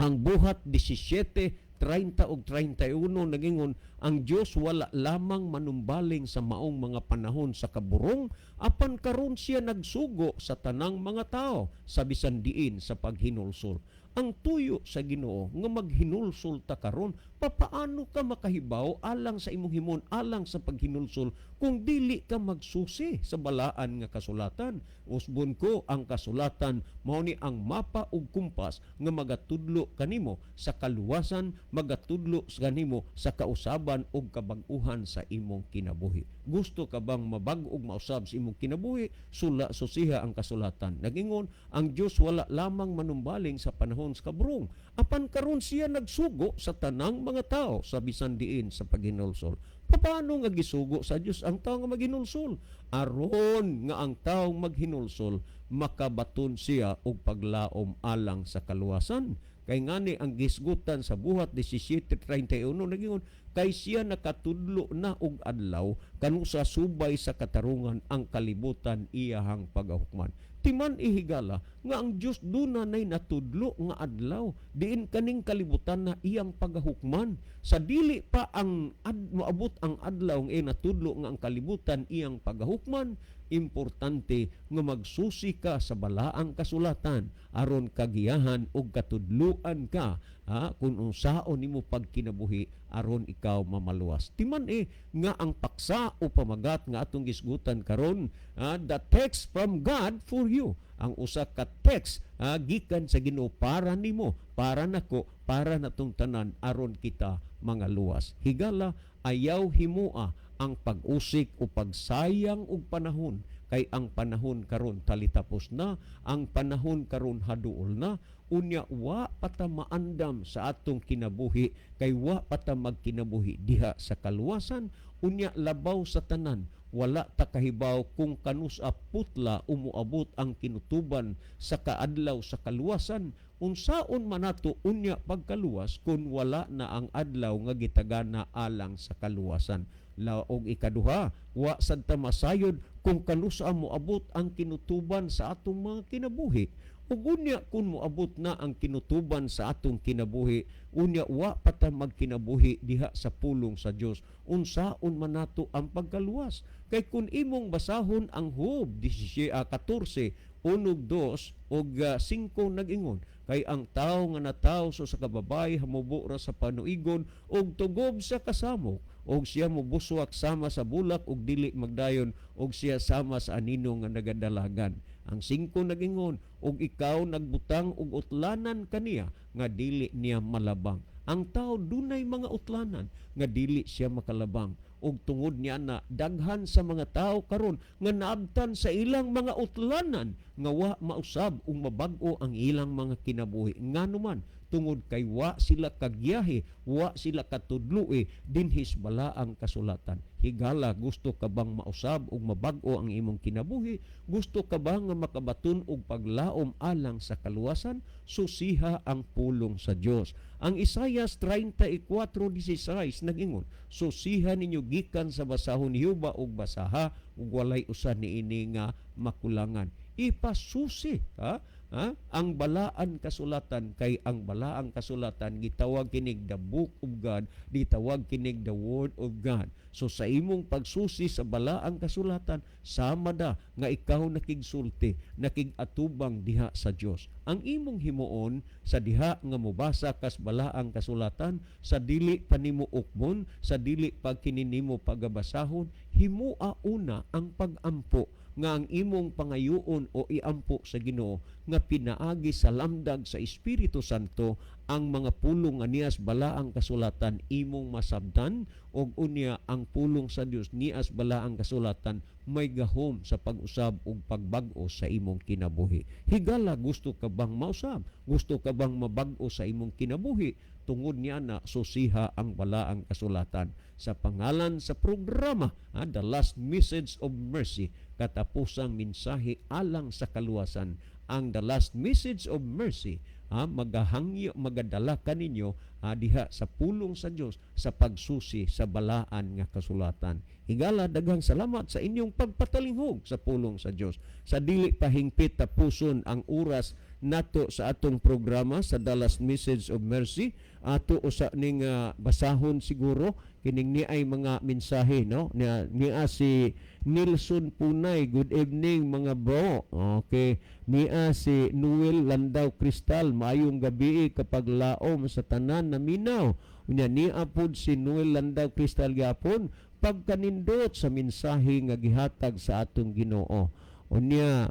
ang Buhat 17:30 ug 31, nagingon, "Ang Dios wala lamang manumbaling sa maong mga panahon sa kaburong, apan karon siya nagsugo sa tanang mga tao sa bisan diin sa paghinulsol." Ang tuyo sa Ginoo nga maghinulsol ta karon. Papaano ka makahibaw alang sa imong himon, alang sa paghinulsol, kung dili ka magsusi sa balaan nga kasulatan? Usbon ko, ang kasulatan mao ni ang mapa ug kumpas nga magatudlo kanimo sa kaluwasan, magatudlo sa kanimo sa kausaban ug kabag-uhan sa imong kinabuhi. Gusto ka bang mabag ug mausab sa imong kinabuhi? Sula susiha ang kasulatan. Nagingon ang Dios, wala lamang manumbaling sa panahon sa kabrong, apan karon siya nagsugo sa tanang mga tao sa bisan diin sa paghinulsol. Paano nga gisugo sa Dios ang tao nga maghinulsol? Aron nga ang taong maghinulsol, makabaton siya og paglaom alang sa kaluwasan. Kay ngani ang gisgutan sa Buhat 17:31 nagingon, kay siya nakatudlo na og adlaw kanusa subay sa katarungan ang kalibutan iyahang pagahukman. Timan ihigala nga ang Dios duna nay natudlo nga adlaw diin kaning kalibutan na iyang pagahukman. Sa dili pa ang moabot ang adlaw nga natudlo nga ang kalibutan iyang pagahukman, importante nga magsusi ka sa balaang kasulatan aron kagiyahan ug katudluan ka, ha, kung unsaon nimo pagkinabuhi aron ikaw mamaluwas. Timan eh nga ang paksa o pamagat nga atong gisgutan karon, ha, the text from God for you. Ang usa ka text, ha, gikan sa Ginoo para nimo, para nako, para natong tanan aron kita mga luwas. Higala, ayaw himua ang pag-usik o pagsayang og panahon, kay ang panahon karon talitapos na, ang panahon karon haduol na. Unya wa pa ta maandam sa atong kinabuhi kay wa pa ta magkinabuhi diha sa kaluwasan. Unya labaw sa tanan, wala ta kahibaw kung kanusa putla umuabot ang kinutuban sa kaadlaw sa kaluwasan. Unsaon man nato unya pagkaluwas kung wala na ang adlaw nga gitagana alang sa kaluwasan? Laog ikaduha, wa sad ta masayod kung kanusa moabot ang kinutuban sa atong mga kinabuhi. Ug unya kung moabot na ang kinutuban sa atong kinabuhi, unya wa pa ta magkinabuhi diha sa pulong sa Dios, unsaon man nato ang pagkaluwas? Kay kung imong basahon ang Job 17, 14, 1, 2 ug 5, nag-ingon, kay ang tawo nga natawo sa kababayi hamubo ra sa panuigon ug tugob sa kasamok, og siya mobuswak sama sa bulak ug dili magdayon, og siya sama sa anino nga nagadalagan. Ang 5 nagingon, og ikaw nagbutang og utlanan kaniya nga dili niya malabang. Ang tao dunay mga utlanan nga dili siya makalabang, ug tungod niya na daghan sa mga tao karon nga naabtan sa ilang mga utlanan nga wa mausab ug mabag-o ang ilang mga kinabuhi. Ngano man? Tungod kay wa sila kagyahe, wa sila katudloi dinhis balaang kasulatan. Higala, gusto ka bang mausab ug mabag-o ang imong kinabuhi? Gusto ka ba nga makabaton og paglaom alang sa kaluwasan? Susiha ang pulong sa Dios. Ang Isayas 34:16 nagingon, susiha ninyo gikan sa basahon ni Juba ug basaha, ug walay usa niini nga makulangan. Ipasusi, ha? Ha? Ang balaan kasulatan, kay ang balaang kasulatan gitawag kinig the book of God, gitawag kinig the word of God. So sa imong pagsusi sa balaang kasulatan, sama da nga ikaw nakigsulti, nakig-atubang diha sa Dios. Ang imong himuon sa diha nga mobasa kas balaang kasulatan, sa dili pa nimo ukmon, sa dili pa kini nimo pagabasahon, himua una ang pag-ampo nga ang imong pangayoon o iampo sa Ginoo nga pinaagi sa lamdag sa Espiritu Santo ang mga pulong nga nias balaang kasulatan imong masabtan, og unya ang pulong sa Dios nias balaang kasulatan may gahom sa pag-usab ug pagbag-o sa imong kinabuhi. Higala, gusto ka bang mausab? Gusto ka bang mabag-o sa imong kinabuhi? Tungod niya na susiha ang balaang kasulatan. Sa pangalan sa programa, The Last Message of Mercy, katapusang mensahe alang sa kaluwasan. Ang The Last Message of Mercy, ha, magahangyo, magadala kaninyo, ha, diha sa pulong sa Dios sa pagsusi sa balaan nga kasulatan. Higala, daghang salamat sa inyong pagpatalinghog sa pulong sa Dios. Sa dili pa hingpit tapuson ang oras nato sa atong programa sa The Last Message of Mercy, ato usa ning basahon siguro Kining ni ay mga mensahe, no? Niya si Nilson Punay, "Good evening, mga bro." Okay, niya si Noel Landau Cristal, "Maayong gabi, kapag laom sa tanan naminaw." Unya niya pod si Noel Landau Cristal gyapon, "Pagkanindot sa mensahe nga gihatag sa atong Ginoo." Unya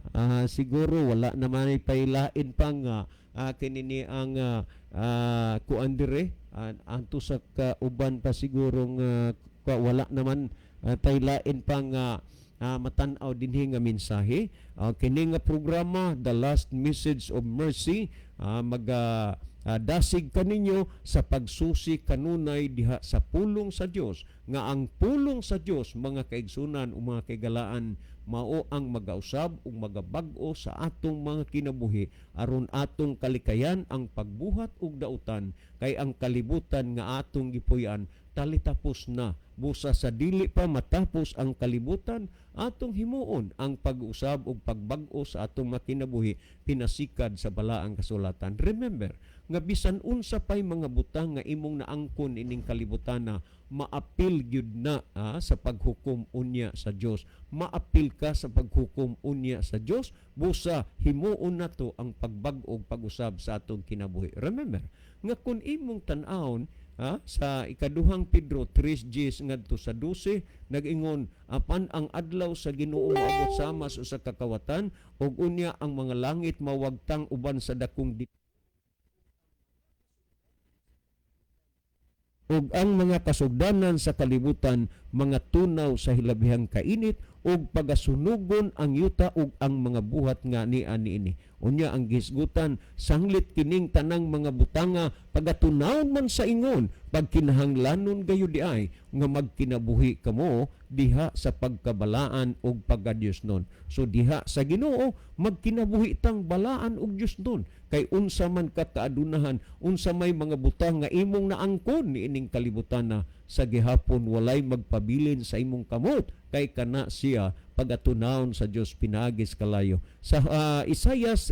siguro wala naman ay pailain pa nga kini ni ang kuan dire anto sa kauban pa siguro nga wala naman taylain pa nga matan-aw dinhi nga mensahe. Kini nga programa, The Last Message of Mercy, maga dasig kaninyo sa pagsusi kanunay diha sa pulong sa Dios, nga ang pulong sa Dios, mga kaigsunan o mga kaigalaan, mao ang magausab ug magabag-o sa atong mga kinabuhi aron atong kalikayan ang pagbuhat og dautan, kay ang kalibutan nga atong gipuy-an talitapos na. Busa sa dili pa matapos ang kalibutan, atong himuon ang pag-usab ug pagbag-o sa atong mga kinabuhi pinasikad sa balaang kasulatan. Remember nga bisan unsa pay mga butang nga imong naangkon ining kalibutan na maapil gyud na sa paghukom unya sa Dios. Maapil ka sa paghukom unya sa Dios busa himuon nato ang pagbag-o, pag-usab sa atong kinabuhi. Remember nga kung imong tan-awon sa ikaduhang Pedro 3:10 ngadto sa 12, nag-ingon, "Apan ang adlaw sa Ginoo moabot sama sa usa ka kawatan, ug unya ang mga langit mawagtang uban sa dakong ug ang mga kasugdanan sa kalibutan mga tunaw sa hilabihang kainit, ug pagasunugon ang yuta ug ang mga buhat nga niya niini." Unya ang gisgutan, sanglit kining tanang mga butanga pagatunawon man sa ingon, pagkinahanglanon gayud diay nga magkinabuhi kamo diha sa pagkabalaan ug pagkadiosnon. So diha sa Ginoo magkinabuhi tang balaan ug Diosnon, kay unsa man ka kaadunahan, unsa may mga butang nga imong naangkon niining kalibutan na, sa gihapon walay magpabilin sa imong kamot, kay kana siya pagatunawon sa Dios pinagis kalayo. Sa Isayas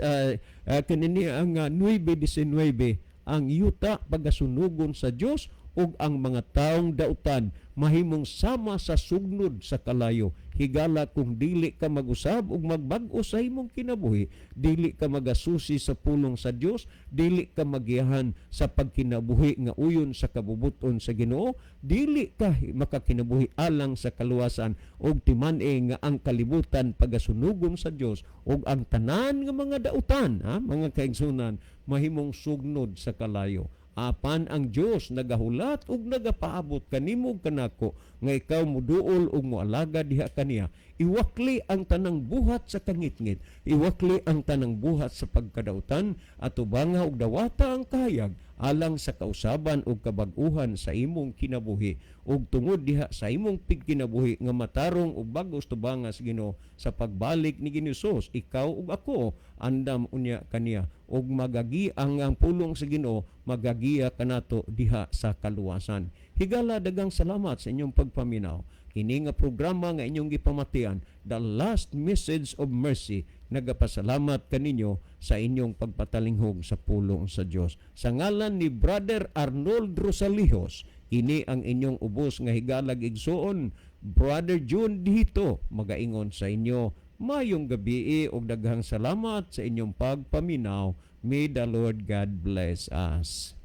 kanini ang 9:19, ang yuta pagasunugon sa Dios ug ang mga taong dautan mahimong sama sa sugnod sa kalayo. Higala, kung dili ka mag-usab ug magbag-o sa imong kinabuhi, dili ka magasusi sa pulong sa Dios, dili ka magiyahan sa pagkinabuhi nga uyon sa kabubuton sa Ginoo, dili ka makakinabuhi alang sa kaluwasan, ug timan-i nga ang kalibutan pagasunugon sa Dios ug ang tanan nga mga dautan, ha, mga kaigsunan, mahimong sugnod sa kalayo. Apan ang Dios nagahulat ug nagapaabot kanimo ug kanako nga ikaw muduol ug moalaga diha kaniya. Iwakli ang tanang buhat sa kangitngit, iwakli ang tanang buhat sa pagkadautan, atubanga ug dawata ang kahayag alang sa kausaban ug kabag-uhan sa imong kinabuhi. Ug tungod diha sa imong pigkinabuhi nga matarong ug bag-os tubanga sa Ginoo, sa pagbalik ni Ginoo Jesus, ikaw ug ako andam unya kaniya ug magagi ang pulong sa Ginoo magagiya kanato diha sa kaluwasan. Higala, dagang salamat sa inyong pagpaminaw. Kini nga programa nga inyong gipamatian, The Last Message of Mercy, nagapasalamat kaninyo sa inyong pagpatalinghog sa pulong sa Dios. Sa ngalan ni Brother Arnold Rosalijos, kini ang inyong ubos nga higalag igsuon, Brother June Dito, magaingon sa inyo, mayong gabi ug daghang salamat sa inyong pagpaminaw. May the Lord God bless us.